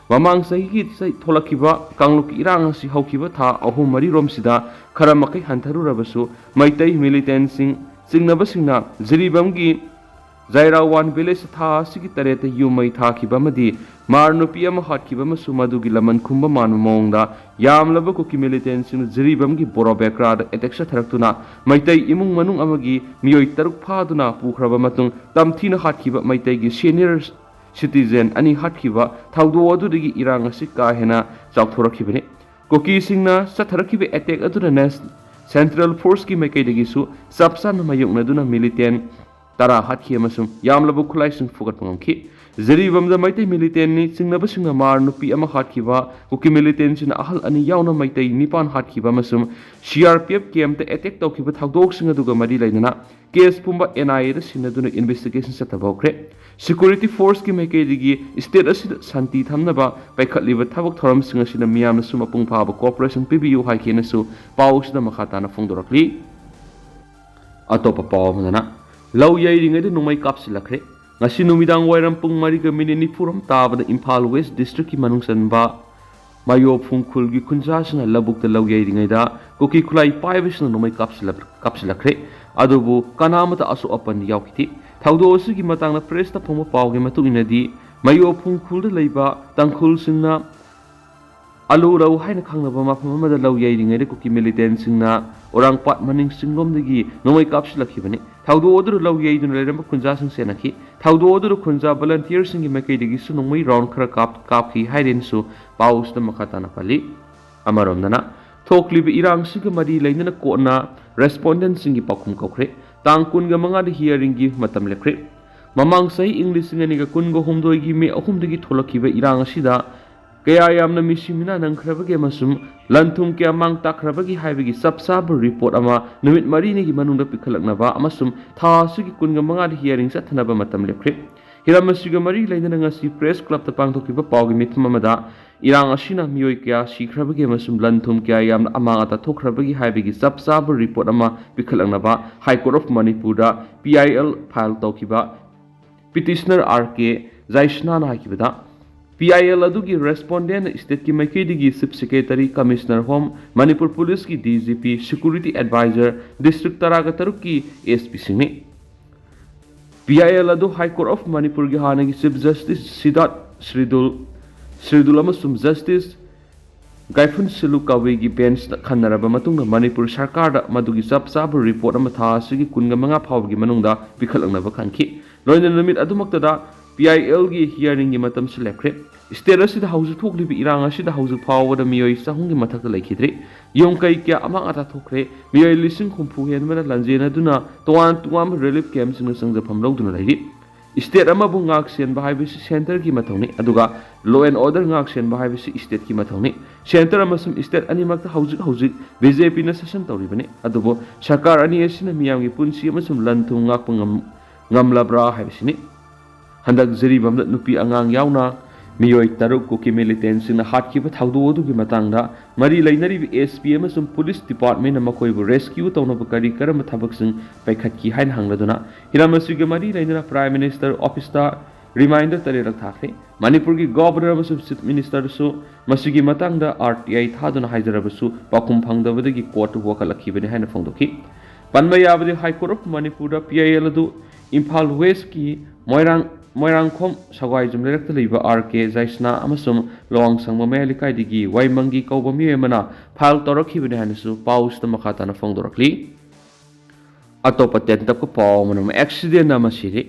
ꯃꯃꯥꯡ ꯆꯍꯤꯒꯤ ꯆꯍꯤ ꯊꯣꯛꯂꯛꯈꯤꯕ ꯀꯥꯡꯂꯨꯞꯀꯤ ꯏꯔꯥꯡ ꯑꯁꯤ ꯍꯧꯈꯤꯕ ꯊꯥ ꯑꯍꯨꯝ ꯃꯔꯤ ꯔꯣꯝꯁꯤꯗ ꯈꯔ ꯃꯈꯩ ꯍꯟꯊꯔꯨꯔꯕꯁꯨ, ꯃꯩꯇꯩ ꯃꯤꯂꯤꯇꯦꯟꯁꯤꯡ ꯆꯤꯡꯅꯕꯁꯤꯡꯅ ꯖꯤꯔꯤꯕꯥꯝꯒꯤ ꯖꯥꯏꯔꯥꯋꯥꯟ ꯚꯤꯂꯦꯖ ꯊꯥ ꯑꯁꯤꯒꯤ ꯇꯔꯦꯠꯇ ꯌꯨꯝ ꯃꯩ ꯊꯥꯈꯤꯕ ꯑꯃꯗꯤ ꯃꯥꯔ ꯅꯨꯄꯤ ꯑꯃ ꯍꯥꯠꯈꯤꯕ ꯑꯃꯁꯨ ꯃꯗꯨꯒꯤ ꯂꯃꯟ ꯈꯨꯝꯕ ꯃꯥꯟꯕ ꯃꯑꯣꯡꯗ ꯌꯥꯝꯂꯕ ꯀꯨꯀꯤ ꯃꯤꯂꯤꯇꯦꯟꯁꯤꯡꯅ ꯖꯤꯔꯤꯕꯥꯝꯒꯤ ꯕꯣꯔꯣꯕꯦꯀ꯭ꯔꯥꯗ ꯑꯦꯇꯦꯛ ꯆꯠꯊꯔꯛꯇꯨꯅ ꯃꯩꯇꯩ ꯏꯃꯨꯡ ꯃꯅꯨꯡ ꯑꯃꯒꯤ ꯃꯤꯑꯣꯏ ꯇꯔꯨꯛ ꯐꯥꯗꯨꯅ ꯄꯨꯈ꯭ꯔꯕ ꯃꯇꯨꯡ, ꯇꯝꯊꯤꯅ ꯍꯥꯠꯈꯤꯕ ꯃꯩꯇꯩꯒꯤ ꯁꯦꯅꯤꯌꯔ ꯁꯤꯇꯤꯖꯦꯟ ꯑꯅꯤ ꯍꯥꯠꯈꯤꯕ ꯊꯧꯗꯣꯛ ꯑꯗꯨꯗꯒꯤ ꯏꯔꯥꯡ ꯑꯁꯤ ꯀꯥ ꯍꯦꯟꯅ ꯆꯥꯎꯊꯣꯔꯛꯈꯤꯕꯅꯤ꯫ ꯀꯨꯀꯤꯁꯤꯡꯅ ꯆꯠꯊꯔꯛꯈꯤꯕ ꯑꯦꯇꯦꯛ ꯑꯗꯨꯗ ꯅꯦꯁ-, ꯁꯦꯟꯇ꯭ꯔꯦꯜ ꯐꯣꯔꯁꯀꯤ ꯃꯥꯏꯀꯩꯗꯒꯤꯁꯨ ꯆꯞ ꯆꯥꯅ ꯃꯥꯌꯣꯛꯅꯗꯨꯅ ꯃꯤꯂꯤꯇꯦꯟ ꯇꯔꯥ ꯍꯥꯠꯈꯤ ꯑꯃꯁꯨꯡ ꯌꯥꯝꯂꯕ ꯈꯨꯠꯂꯥꯏꯁꯤꯡ ꯐꯨꯒꯠꯄ ꯉꯝꯈꯤ꯫ ꯖꯤꯔꯤꯕꯥꯝꯗ ꯃꯩꯇꯩ ꯃꯤꯂꯤꯇꯦꯟꯅꯤ ꯆꯤꯡꯅꯕꯁꯤꯡꯅ ꯃꯥꯔ ꯅꯨꯄꯤ ꯑꯃ ꯍꯥꯠꯈꯤꯕ, ꯀꯨꯀꯤ ꯃꯤꯂꯤꯇꯦꯟꯁꯤꯡꯅ ꯑꯍꯜ ꯑꯅꯤ ꯌꯥꯎꯅ ꯃꯩꯇꯩ ꯅꯤꯄꯥꯟ ꯍꯥꯠꯈꯤꯕ ꯑꯃꯁꯨꯡ ꯁꯤ ꯑꯥꯔ ꯄꯤ ꯑꯦꯐ ꯀꯦꯝꯞꯇ ꯑꯦꯇꯦꯛ ꯇꯧꯈꯤꯕ ꯊꯧꯗꯣꯛꯁꯤꯡ ꯑꯗꯨꯒ ꯃꯔꯤ ꯂꯩꯅꯅ ꯀꯦꯁ ꯄꯨꯝꯕ ꯑꯦꯟ ꯑꯥꯏ ꯑꯦꯗ ꯁꯤꯟꯅꯗꯨꯅ ꯏꯟꯚꯦꯁꯇꯤꯒꯦꯁꯟ ꯆꯠꯊꯕ ꯍꯧꯈ꯭ꯔꯦ꯫ ꯁꯦꯀ꯭ꯌꯨꯔꯤꯇꯤ ꯐꯣꯔꯁꯀꯤ ꯃꯥꯏꯀꯩꯗꯒꯤ ꯁ꯭ꯇꯦꯠ ꯑꯁꯤꯗ ꯁꯥꯟꯇꯤ ꯊꯝꯅꯕ ꯄꯥꯏꯈꯠꯂꯤꯕ ꯊꯕꯛ ꯊꯧꯔꯝꯁꯤꯡ ꯑꯁꯤꯗ ꯃꯤꯌꯥꯝꯅꯁꯨ ꯃꯄꯨꯡ ꯐꯥꯕ ꯀꯣꯑꯣꯄꯔꯦꯁꯟ ꯄꯤꯕꯤꯌꯨ ꯍꯥꯏꯈꯤꯅꯁꯨ ꯄꯥꯎ ꯑꯁꯤꯗ ꯃꯈꯥ ꯇꯥꯅ ꯐꯣꯡꯗꯣꯔꯛꯂꯤ꯫ ꯑꯇꯣꯞꯄ ꯄꯥꯎ ꯑꯃꯗꯅ, ꯂꯧ ꯌꯩꯔꯤꯉꯩꯗ ꯅꯣꯡꯃꯩ ꯀꯥꯞꯁꯤꯜꯂꯛꯈ꯭ꯔꯦ꯫ ꯉꯁꯤ ꯅꯨꯃꯤꯗꯥꯡ ꯋꯥꯏꯔꯝ ꯄꯨꯡ ꯃꯔꯤꯒ ꯃꯤꯅꯤꯠ ꯅꯤꯐꯨ ꯔꯣꯝ ꯇꯥꯕꯗ ꯏꯝꯐꯥꯜ ꯋꯦꯁ ꯗꯤꯁꯇ꯭ꯔꯤꯛꯀꯤ ꯃꯅꯨꯡ ꯆꯟꯕ ꯃꯌꯣꯐꯨꯡ ꯈꯨꯜꯒꯤ ꯈꯨꯟꯖꯥꯁꯤꯡꯅ ꯂꯧꯕꯨꯛꯇ ꯂꯧ ꯌꯩꯔꯤꯉꯩꯗ ꯀꯨꯀꯤ ꯈꯨꯠꯂꯥꯏ ꯄꯥꯏꯕꯁꯤꯡꯅ ꯅꯣꯡꯃꯩ ꯀꯥꯞꯁꯤꯜꯂꯛ-, ꯀꯥꯞꯁꯤꯜꯂꯛꯈ꯭ꯔꯦ꯫ ꯑꯗꯨꯕꯨ ꯀꯅꯥ ꯑꯃꯠꯇ ꯑꯁꯣꯛ ꯑꯄꯟ ꯌꯥꯎꯈꯤꯗꯦ꯫ ꯊꯧꯗꯣꯛ ꯑꯁꯤꯒꯤ ꯃꯇꯥꯡꯗ ꯄ꯭ꯔꯦꯁꯇ ꯐꯣꯡꯕ ꯄꯥꯎꯒꯤ ꯃꯇꯨꯡ ꯏꯟꯅꯗꯤ, ꯃꯌꯣꯐꯨꯡ ꯈꯨꯜꯗ ꯂꯩꯕ ꯇꯥꯡꯈꯨꯜꯁꯤꯡꯅ ꯑꯂꯨꯔꯧ ꯍꯥꯏꯅ ꯈꯪꯅꯕ ꯃꯐꯝ ꯑꯃꯗ ꯂꯧ ꯌꯩꯔꯤꯉꯩꯗ ꯀꯨꯀꯤ ꯃꯤꯂꯤꯇꯦꯟꯁꯤꯡꯅ ꯑꯣꯔꯥꯡꯄꯥꯠ ꯃꯅꯤꯡ ꯆꯤꯡꯂꯣꯝꯗꯒꯤ ꯅꯣꯡꯃꯩ ꯀꯥꯞꯁꯤꯜꯂꯛꯈꯤꯕꯅꯤ꯫ ꯊꯧꯗꯣꯛ ꯑꯗꯨꯗ ꯂꯧ ꯌꯩꯗꯨꯅ ꯂꯩꯔꯝꯕ ꯈꯨꯟꯖꯥꯁꯤꯡ ꯆꯦꯟꯅꯈꯤ꯫ ꯊꯧꯗꯣꯛ ꯑꯗꯨꯗ ꯈꯨꯟꯖꯥ volunteerꯁꯤꯡꯒꯤ ꯃꯥꯏꯀꯩꯗꯒꯤꯁꯨ ꯅꯣꯡꯃꯩ round ꯈꯔ ꯀꯥꯞ-, ꯀꯥꯞꯈꯤ ꯍꯥꯏꯔꯦꯅꯁꯨ ꯄꯥꯎꯁꯤꯗ ꯃꯈꯥ ꯇꯥꯅ ꯄꯜꯂꯤ꯫ ꯑꯃꯔꯣꯝꯗꯅ, ꯊꯣꯛꯂꯤꯕ ꯏꯔꯥꯡꯁꯤꯒ ꯃꯔꯤ ꯂꯩꯅꯅ ꯀꯣꯔꯠꯅ respondentꯁꯤꯡꯒꯤ ꯄꯥꯎꯈꯨꯝ ꯀꯧꯈ꯭ꯔꯦ꯫ ꯇꯥꯡ ꯀꯨꯟꯒ ꯃꯉꯥꯗ hearingꯒꯤ ꯃꯇꯝ ꯂꯦꯞꯈ꯭ꯔꯦ꯫ ꯃꯃꯥꯡ ꯆꯍꯤ ꯏꯪ ꯂꯤꯁꯤꯡ ꯑꯅꯤꯒ ꯀꯨꯟꯒ ꯍꯨꯝꯗꯣꯏꯒꯤ ꯃꯦ ꯑꯍꯨꯝꯗꯒꯤ ꯊꯣꯛꯂꯛꯈꯤꯕ ꯏꯔꯥꯡ ꯑꯁꯤꯗ ꯀꯌꯥ ꯌꯥꯝꯅ ꯃꯤꯁꯤ ꯃꯤꯅꯥ ꯅꯪꯈ꯭ꯔꯕꯒꯦ ꯑꯃꯁꯨꯡ ꯂꯟ ꯊꯨꯝ ꯀꯌꯥ ꯃꯥꯡ ꯇꯥꯛꯈ꯭ꯔꯕꯒꯦ ꯍꯥꯏꯕꯒꯤ ꯆꯞ ꯆꯥꯕ report ꯑꯃ ꯅꯨꯃꯤꯠ ꯃꯔꯤꯅꯤꯒꯤ ꯃꯅꯨꯡꯗ ꯄꯤꯈꯠꯂꯛꯅꯕ ꯑꯃꯁꯨꯡ ꯊꯥ ꯑꯁꯤꯒꯤ ꯀꯨꯟꯒ ꯃꯉꯥꯗ hearing ꯆꯠꯊꯅꯕ ꯃꯇꯝ ꯂꯦꯞꯈ꯭ꯔꯦ꯫ ꯍꯤꯔꯝ ꯑꯁꯤꯒ ꯃꯔꯤ ꯂꯩꯅꯅ ꯉꯁꯤ press clubꯇ ꯄꯥꯡꯊꯣꯛꯈꯤꯕ ꯄꯥꯎꯒꯤ ꯃꯤꯐꯝ ꯑꯃꯗ ꯏꯔꯥꯡ ꯑꯁꯤꯅ ꯃꯤꯑꯣꯏ ꯀꯌꯥ ꯁꯤꯈ꯭ꯔꯕꯒꯦ ꯑꯃꯁꯨꯡ ꯂꯟ ꯊꯨꯝ ꯀꯌꯥ ꯌꯥꯝꯅ ꯑꯃꯥꯡ ꯑꯇꯥ ꯊꯣꯛꯈ꯭ꯔꯕꯒꯦ ꯍꯥꯏꯕꯒꯤ ꯆꯞ ꯆꯥꯕ report ꯑꯃ ꯄꯤꯈꯠꯂꯛꯅꯕ High Court of ꯃꯅꯤꯄꯨꯔꯗ P I L file ꯇꯧꯈꯤꯕ petitioner R K ꯖꯥꯏꯁꯅꯥꯅ ꯍꯥꯏꯈꯤꯕꯗ, P I L ꯑꯗꯨꯒꯤ respondent stateꯀꯤ ꯃꯥꯏꯀꯩꯗꯒꯤ Chief Secretary, Commissioner Home, Manipur Policeꯀꯤ D G P, Security Advisor, District ꯇꯔꯥꯒ ꯇꯔꯨꯛꯀꯤ S Pꯁꯤꯡꯅꯤ꯫ P I L ꯑꯗꯨ High Court of ꯃꯅꯤꯄꯨꯔꯒꯤ ꯍꯥꯟꯅꯒꯤ Chief Justice ꯁꯤꯗꯥꯔꯊ ꯁ꯭ꯔꯤꯗꯨꯜ, ꯁ꯭ꯔꯤꯗꯨꯜ ꯑꯃꯁꯨꯡ Justice ꯒꯥꯏꯐꯨꯟꯁꯤꯂꯨ ꯀꯥꯋꯦꯒꯤ benchꯅ ꯈꯟꯅꯔꯕ ꯃꯇꯨꯡꯗ ꯃꯅꯤꯄꯨꯔ ꯁꯔꯀꯥꯔꯗ ꯃꯗꯨꯒꯤ ꯆꯞ ꯆꯥꯕ report ꯑꯃ ꯊꯥ ꯑꯁꯤꯒꯤ ꯀꯨꯟꯒ ꯃꯉꯥ ꯐꯥꯎꯕꯒꯤ ꯃꯅꯨꯡꯗ ꯄꯤꯈꯠꯂꯛꯅꯕ ꯈꯟꯈꯤ꯫ ꯂꯣꯏꯅꯅ ꯅꯨꯃꯤꯠ ꯑꯗꯨꯃꯛꯇꯗ P I Lꯒꯤ hearingꯒꯤ ꯃꯇꯝꯁꯨ ꯂꯦꯞꯈ꯭ꯔꯦ꯫ State ꯑꯁꯤꯗ ꯍꯧꯖꯤꯛ ꯊꯣꯛꯂꯤꯕ ꯏꯔꯥꯡ ꯑꯁꯤꯗ ꯍꯧꯖꯤꯛ ꯐꯥꯎꯕꯗ ꯃꯤꯑꯣꯏ ꯆꯍꯨꯝꯒꯤ ꯃꯊꯛꯇ ꯂꯩꯈꯤꯗ꯭ꯔꯤ꯫ ꯌꯨꯝ ꯀꯩ ꯀꯌꯥ ꯑꯃꯥꯡ ꯑꯇꯥ ꯊꯣꯛꯈ꯭ꯔꯦ꯫ ꯃꯤꯑꯣꯏ ꯂꯤꯁꯤꯡ ꯍꯨꯝꯐꯨ ꯍꯦꯟꯕꯅ ꯂꯥꯟꯖꯦꯟꯅꯗꯨꯅ ꯇꯣꯉꯥꯟ ꯇꯣꯉꯥꯟꯕ relief campꯁꯤꯡꯗ ꯆꯪꯖꯐꯝ ꯂꯧꯗꯨꯅ ꯂꯩꯔꯤ꯫ State ꯑꯃꯕꯨ ꯉꯥꯛ ꯁꯦꯟꯕ ꯍꯥꯏꯕꯁꯤ centreꯒꯤ ꯃꯊꯧꯅꯤ, ꯑꯗꯨꯒ law and order ꯉꯥꯛ ꯁꯦꯟꯕ ꯍꯥꯏꯕꯁꯤ stateꯀꯤ ꯃꯊꯧꯅꯤ꯫ Centre ꯑꯃꯁꯨꯡ state ꯑꯅꯤꯃꯛꯇ ꯍꯧꯖꯤꯛ ꯍꯧꯖꯤꯛ BJPꯅ ꯁꯥꯁꯟ ꯇꯧꯔꯤꯕꯅꯤ, ꯑꯗꯨꯕꯨ ꯁꯔꯀꯥꯔ ꯑꯅꯤ ꯑꯁꯤꯅ ꯃꯤꯌꯥꯝꯒꯤ ꯄꯨꯟꯁꯤ ꯑꯃꯁꯨꯡ ꯂꯟ ꯊꯨꯝ ꯉꯥꯛꯄ ꯉꯝ-, ꯉꯝꯂꯕ꯭ꯔꯥ ꯍꯥꯏꯕꯁꯤꯅꯤ꯫ ꯍꯟꯗꯛ ꯖꯤꯔꯤꯕꯥꯝꯗ ꯅꯨꯄꯤ ꯑꯉꯥꯡ ꯌꯥꯎꯅ ꯃꯤꯑꯣꯏ ꯇꯔꯨꯛ ꯀꯨꯀꯤ militantꯁꯤꯡꯅ ꯍꯥꯠꯈꯤꯕ ꯊꯧꯗꯣꯛ ꯑꯗꯨꯒꯤ ꯃꯇꯥꯡꯗ ꯃꯔꯤ ꯂꯩꯅꯔꯤꯕ S P ꯑꯃꯁꯨꯡ police departmentꯅ ꯃꯈꯣꯏꯕꯨ rescue ꯇꯧꯅꯕ ꯀꯔꯤ ꯀꯔꯝꯕ ꯊꯕꯛꯁꯤꯡ ꯄꯥꯏꯈꯠꯈꯤ ꯍꯥꯏꯅ ꯍꯪꯂꯗꯨꯅ, ꯍꯤꯔꯝ ꯑꯁꯤꯒ ꯃꯔꯤ ꯂꯩꯅꯅ Prime Minister Officeꯇ reminder ꯇꯔꯦꯠꯂꯛ ꯊꯥꯈ꯭ꯔꯦ꯫ ꯃꯅꯤꯄꯨꯔꯒꯤ Governor ꯑꯃꯁꯨꯡ Chief Ministerꯁꯨ ꯃꯁꯤꯒꯤ ꯃꯇꯥꯡꯗ R T I ꯊꯥꯗꯨꯅ ꯍꯥꯏꯖꯔꯕꯁꯨ ꯄꯥꯎꯈꯨꯝ ꯐꯪꯗꯕꯗꯒꯤ courtꯇ ꯋꯥꯀꯠꯂꯛꯈꯤꯕꯅꯤ ꯍꯥꯏꯅ ꯐꯣꯡꯗꯣꯛꯈꯤ꯫ ꯄꯟꯕ ꯌꯥꯕꯗꯤ High Court of ꯃꯅꯤꯄꯨꯔꯗ P I L ꯑꯗꯨ ꯏꯝꯐꯥꯜ Westꯀꯤ ꯃꯣꯏꯔꯥꯡ, ꯃꯣꯏꯔꯥꯡꯈꯣꯝ ꯁꯒꯥꯏꯖꯨꯝ ꯂꯩꯔꯛꯇ ꯂꯩꯕ R K ꯖꯥꯏꯁꯅꯥ ꯑꯃꯁꯨꯡ ꯂꯋꯥꯡ ꯁꯪꯕ ꯃꯌꯥꯏ ꯂꯩꯀꯥꯏꯗꯒꯤ ꯋꯥꯏꯃꯪꯒꯤ ꯀꯧꯕ ꯃꯤꯑꯣꯏ ꯑꯃꯅ file ꯇꯧꯔꯛꯈꯤꯕꯅꯤ ꯍꯥꯏꯅꯁꯨ ꯄꯥꯎꯁꯤꯗ ꯃꯈꯥ ꯇꯥꯅ ꯐꯣꯡꯗꯣꯔꯛꯂꯤ꯫ ꯑꯇꯣꯞꯄ ꯇꯦꯟꯇꯛꯄ ꯄꯥꯎ ꯑꯃꯅ ꯑꯦꯛꯁꯤꯗꯦꯟ ꯑꯃ ꯁꯤꯔꯤ꯫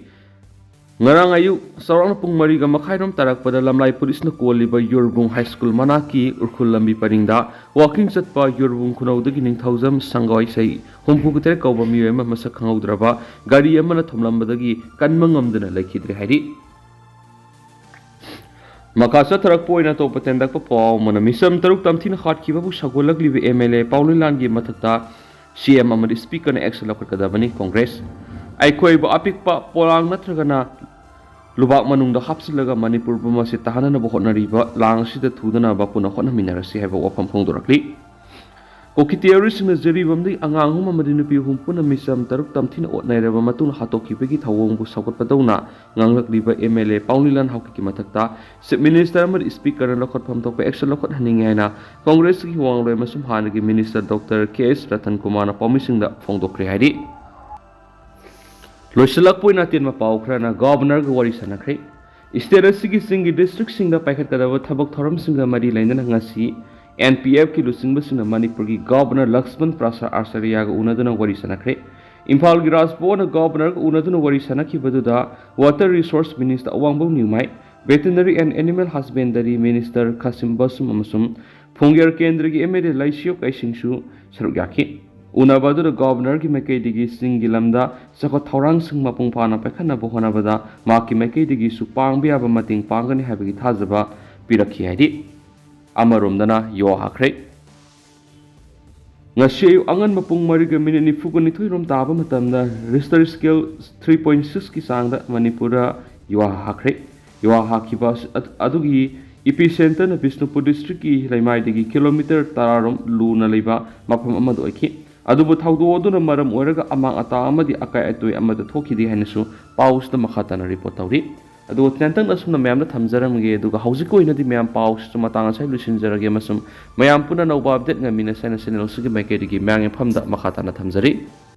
ꯉꯔꯥꯡ ꯑꯌꯨꯛ ꯆꯥꯎꯔꯥꯛꯅ ꯄꯨꯡ ꯃꯔꯤꯒ ꯃꯈꯥꯏꯔꯣꯝ ꯇꯥꯔꯛꯄꯗ ꯂꯝꯂꯥꯏ ꯄꯨꯂꯤꯁꯅ ꯀꯣꯜꯂꯤꯕ ꯌꯨꯔꯕꯨꯡ ꯍꯥꯏ ꯁ꯭ꯀꯨꯜ ꯃꯅꯥꯛꯀꯤ ꯎꯔꯈꯨꯜ ꯂꯝꯕꯤ ꯄꯔꯤꯡꯗ ꯋꯥꯀꯤꯡ ꯆꯠꯄ ꯌꯨꯔꯕꯨꯡ ꯈꯨꯅꯧꯗꯒꯤ ꯅꯤꯡꯊꯧꯖꯝ ꯁꯪꯒꯋꯥꯏꯁꯩ ꯍꯨꯝꯐꯨ ꯇꯔꯦꯠ ꯀꯧꯕ ꯃꯤꯑꯣꯏ ꯑꯃ ꯃꯁꯛ ꯈꯪꯍꯧꯗ꯭ꯔꯕ ꯒꯥꯔꯤ ꯑꯃꯅ ꯊꯣꯝꯂꯝꯕꯗꯒꯤ ꯀꯟꯕ ꯉꯝꯗꯅ ꯂꯩꯈꯤꯗ꯭ꯔꯦ ꯍꯥꯏꯔꯤ꯫ ꯃꯈꯥ ꯆꯠꯊꯔꯛꯄ ꯑꯣꯏꯅ ꯑꯇꯣꯞꯄ ꯇꯦꯟꯗꯛꯄ ꯄꯥꯎ ꯑꯃꯅ ꯃꯤꯆꯝ ꯇꯔꯨꯛ ꯇꯝꯊꯤꯅ ꯍꯥꯠꯈꯤꯕꯕꯨ ꯁꯧꯒꯠꯂꯛꯂꯤꯕ ꯑꯦꯝ ꯑꯦꯜ ꯑꯦ ꯄꯥꯎ ꯂꯤꯂꯥꯟꯒꯤ ꯃꯊꯛꯇ ꯁꯤ ꯑꯦꯝ ꯑꯃꯗꯤ ꯁ꯭ꯄꯤꯀꯔꯅ ꯑꯦꯛꯁꯟ ꯂꯧꯈꯠꯀꯗꯕꯅꯤ꯫ ꯀꯣꯡꯒ꯭ꯔꯦꯁ ꯑꯩꯈꯣꯏꯕꯨ ꯑꯄꯤꯛꯄ ꯄꯣꯂꯥꯡ ꯅꯠꯇ꯭ꯔꯒꯅ ꯂꯨꯕꯥꯛ ꯃꯅꯨꯡꯗ ꯍꯥꯞꯆꯤꯜꯂꯒ ꯃꯅꯤꯄꯨꯔ ꯄꯨꯝꯕ ꯑꯁꯤ ꯇꯥꯍꯟꯅꯕ ꯍꯣꯠꯅꯔꯤꯕ ꯂꯥꯡ ꯑꯁꯤꯗ ꯊꯨꯗꯅꯕ ꯄꯨꯟꯅ ꯍꯣꯠꯅꯃꯤꯟꯅꯔꯁꯤ ꯍꯥꯏꯕ ꯋꯥꯐꯝ ꯐꯣꯡꯗꯣꯔꯛꯂꯤ꯫ ꯀꯨꯀꯤ ꯇꯦꯔꯣꯔꯤꯁꯁꯤꯡꯅ ꯖꯤꯔꯤꯕꯥꯝꯗꯒꯤ ꯑꯉꯥꯡ ꯑꯍꯨꯝ ꯑꯃꯗꯤ ꯅꯨꯄꯤ ꯑꯍꯨꯝ ꯄꯨꯟꯅ ꯃꯤꯆꯝ ꯇꯔꯨꯛ ꯇꯝꯊꯤꯅ ꯑꯣꯠꯅꯩꯔꯕ ꯃꯇꯨꯡꯗ ꯍꯥꯠꯇꯣꯛꯈꯤꯕꯒꯤ ꯊꯧꯑꯣꯡꯕꯨ ꯁꯧꯒꯠꯄꯗꯧꯅ ꯉꯥꯡꯂꯛꯂꯤꯕ ꯑꯦꯝ ꯑꯦꯜ ꯑꯦ ꯄꯥꯎꯂꯤꯂꯥꯟ ꯍꯥꯎꯀꯤꯛꯀꯤ ꯃꯊꯛꯇ ꯆꯤꯐ ꯃꯤꯅꯤꯁꯇꯔ ꯑꯃꯗꯤ ꯁ꯭ꯄꯤꯀꯔꯅ ꯂꯧꯈꯠꯐꯝ ꯊꯣꯛꯄ ꯑꯦꯛꯁꯟ ꯂꯧꯈꯠꯍꯟꯅꯤꯡꯉꯤ ꯍꯥꯏꯅ ꯀꯣꯡꯒ꯭ꯔꯦꯁꯀꯤ ꯋꯥꯡꯂꯣꯏ ꯑꯃꯁꯨꯡ ꯍꯥꯟꯅꯒꯤ ꯃꯤꯅꯤꯁꯇꯔ ꯗꯣꯛꯇꯔ ꯀꯦ ꯑꯦꯁ ꯔꯇꯟ ꯀꯨꯃꯥꯔꯅ ꯄꯥꯎꯃꯤꯁꯤꯡꯗ ꯐꯣꯡꯗꯣꯛꯈ꯭ꯔꯦ ꯍꯥꯏꯔꯤ꯫ ꯂꯣꯏꯁꯤꯜꯂꯛꯄ ꯑꯣꯏꯅ ꯑꯇꯦꯟꯕ ꯄꯥꯎ ꯈꯔꯅ ꯒꯣꯕꯔꯅꯔꯒ ꯋꯥꯔꯤ ꯁꯥꯟꯅꯈ꯭ꯔꯦ꯫ ꯁ꯭ꯇꯦꯠ ꯑꯁꯤꯒꯤ ꯆꯤꯡꯒꯤ ꯗꯤꯁꯇ꯭ꯔꯤꯛꯁꯤꯡꯗ ꯄꯥꯏꯈꯠꯀꯗꯕ ꯊꯕꯛ ꯊꯧꯔꯝꯁꯤꯡꯒ ꯃꯔꯤ ꯂꯩꯅꯅ ꯉꯁꯤ ꯑꯦꯟ ꯄꯤ ꯑꯦꯐꯀꯤ ꯂꯨꯆꯤꯡꯕꯁꯤꯡꯅ ꯃꯅꯤꯄꯨꯔꯒꯤ ꯒꯣꯕꯔꯅꯔ ꯂꯛꯁꯃꯟ ꯄ꯭ꯔꯁꯥꯗ ꯑꯥꯆꯥꯔꯌꯥꯒ ꯎꯅꯗꯨꯅ ꯋꯥꯔꯤ ꯁꯥꯟꯅꯈ꯭ꯔꯦ꯫ ꯏꯝꯐꯥꯜꯒꯤ ꯔꯥꯖꯚꯕꯟꯗ ꯒꯣꯕꯔꯅꯔꯒ ꯎꯅꯗꯨꯅ ꯋꯥꯔꯤ ꯁꯥꯟꯅꯈꯤꯕꯗꯨꯗ water resources minister Awangbam Nyumai, veterinary and animal husbandry minister Khashim Vashum ꯑꯃꯁꯨꯡ ꯐꯣꯡꯒꯦꯔ ꯀꯦꯟꯗ꯭ꯔꯒꯤ ꯑꯦꯝ ꯑꯦꯜ ꯑꯦ ꯂꯥꯏꯁꯤꯌꯣꯛ ꯀꯩꯁꯤꯡꯁꯨ ꯁꯔꯨꯛ ꯌꯥꯈꯤ꯫ ꯎꯅꯕ ꯑꯗꯨꯗ ꯒꯣꯕꯔꯅꯔꯒꯤ ꯃꯥꯏꯀꯩꯗꯒꯤ ꯆꯤꯡꯒꯤ ꯂꯝꯗ ꯆꯥꯎꯈꯠ ꯊꯧꯔꯥꯡꯁꯤꯡ ꯃꯄꯨꯡ ꯐꯥꯅ ꯄꯥꯏꯈꯠꯅꯕ ꯍꯣꯠꯅꯕꯗ ꯃꯍꯥꯛꯀꯤ ꯃꯥꯏꯀꯩꯗꯒꯤꯁꯨ ꯄꯥꯡꯕ ꯌꯥꯕ ꯃꯇꯦꯡ ꯄꯥꯡꯒꯅꯤ ꯍꯥꯏꯕꯒꯤ ꯊꯥꯖꯕ ꯄꯤꯔꯛꯈꯤ ꯍꯥꯏꯔꯤ꯫ ꯑꯃꯔꯣꯝꯗꯅ ꯌꯨꯋꯥ ꯍꯥꯈ꯭ꯔꯦ꯫ ꯉꯁꯤ ꯑꯌꯨꯛ ꯑꯉꯟꯕ ꯄꯨꯡ ꯃꯔꯤꯒ ꯃꯤꯅꯤꯠ ꯅꯤꯐꯨꯒ ꯅꯤꯊꯣꯏ ꯔꯣꯝ ꯇꯥꯕ ꯃꯇꯝꯗ ꯔꯤꯁꯇꯔ ꯁ꯭ꯀꯦꯜ ꯊ꯭ꯔꯤ ꯄꯣꯏꯟ ꯁꯤꯛꯁꯀꯤ ꯆꯥꯡꯗ ꯃꯅꯤꯄꯨꯔꯗ ꯌꯨꯋꯥ ꯍꯥꯈ꯭ꯔꯦ꯫ ꯌꯨꯋꯥ ꯍꯥꯈꯤꯕ ꯑꯁ-, ꯑꯗꯨꯒꯤ ꯏꯄꯤ ꯁꯦꯟꯇꯔꯅ ꯕꯤꯁꯅꯨꯄꯨꯔ ꯗꯤꯁꯇ꯭ꯔꯤꯛꯀꯤ ꯂꯩꯃꯥꯏꯗꯒꯤ ꯀꯤꯂꯣꯃꯤꯇꯔ ꯇꯔꯥ ꯔꯣꯝ ꯂꯨꯅ ꯂꯩꯕ ꯃꯐꯝ ꯑꯃꯗ ꯑꯣꯏꯈꯤ꯫ ꯑꯗꯨꯕꯨ ꯊꯧꯗꯣꯛ ꯑꯗꯨꯅ ꯃꯔꯝ ꯑꯣꯏꯔꯒ ꯑꯃꯥꯡ ꯑꯇꯥ ꯑꯃꯗꯤ ꯑꯀꯥꯏ ꯑꯇꯣꯏ ꯑꯃꯠꯇ ꯊꯣꯛꯈꯤꯗꯦ ꯍꯥꯏꯅꯁꯨ ꯄꯥꯎꯁꯤꯗ ꯃꯈꯥ ꯇꯥꯅ ꯔꯤꯄꯣꯔꯠ ꯇꯧꯔꯤ꯫ ꯑꯗꯨꯒ ꯇꯦꯟꯇꯛꯅ ꯑꯁꯨꯝꯅ ꯃꯌꯥꯝꯗ ꯊꯝꯖꯔꯝꯒꯦ꯫ ꯑꯗꯨꯒ ꯍꯧꯖꯤꯛꯀꯤ ꯑꯣꯏꯅꯗꯤ ꯃꯌꯥꯝ ꯄꯥꯎꯁꯤꯁꯨ ꯃꯇꯥꯡ ꯑꯁꯤꯗ ꯂꯣꯏꯁꯤꯟꯖꯔꯒꯦ ꯑꯃꯁꯨꯡ ꯃꯌꯥꯝ ꯄꯨꯟꯅ ꯑꯅꯧꯕ ꯑꯞꯗꯦꯠ ꯉꯥꯏꯃꯤꯟꯅꯁꯦ ꯍꯥꯏꯅ ꯆꯦꯅꯦꯜ ꯑꯁꯤꯒꯤ ꯃꯥꯏꯀꯩꯗꯒꯤ ꯃꯌꯥꯝꯒꯤ ꯃꯐꯝꯗ ꯃꯈꯥ ꯇꯥꯅ ꯊꯝꯖꯔꯤ꯫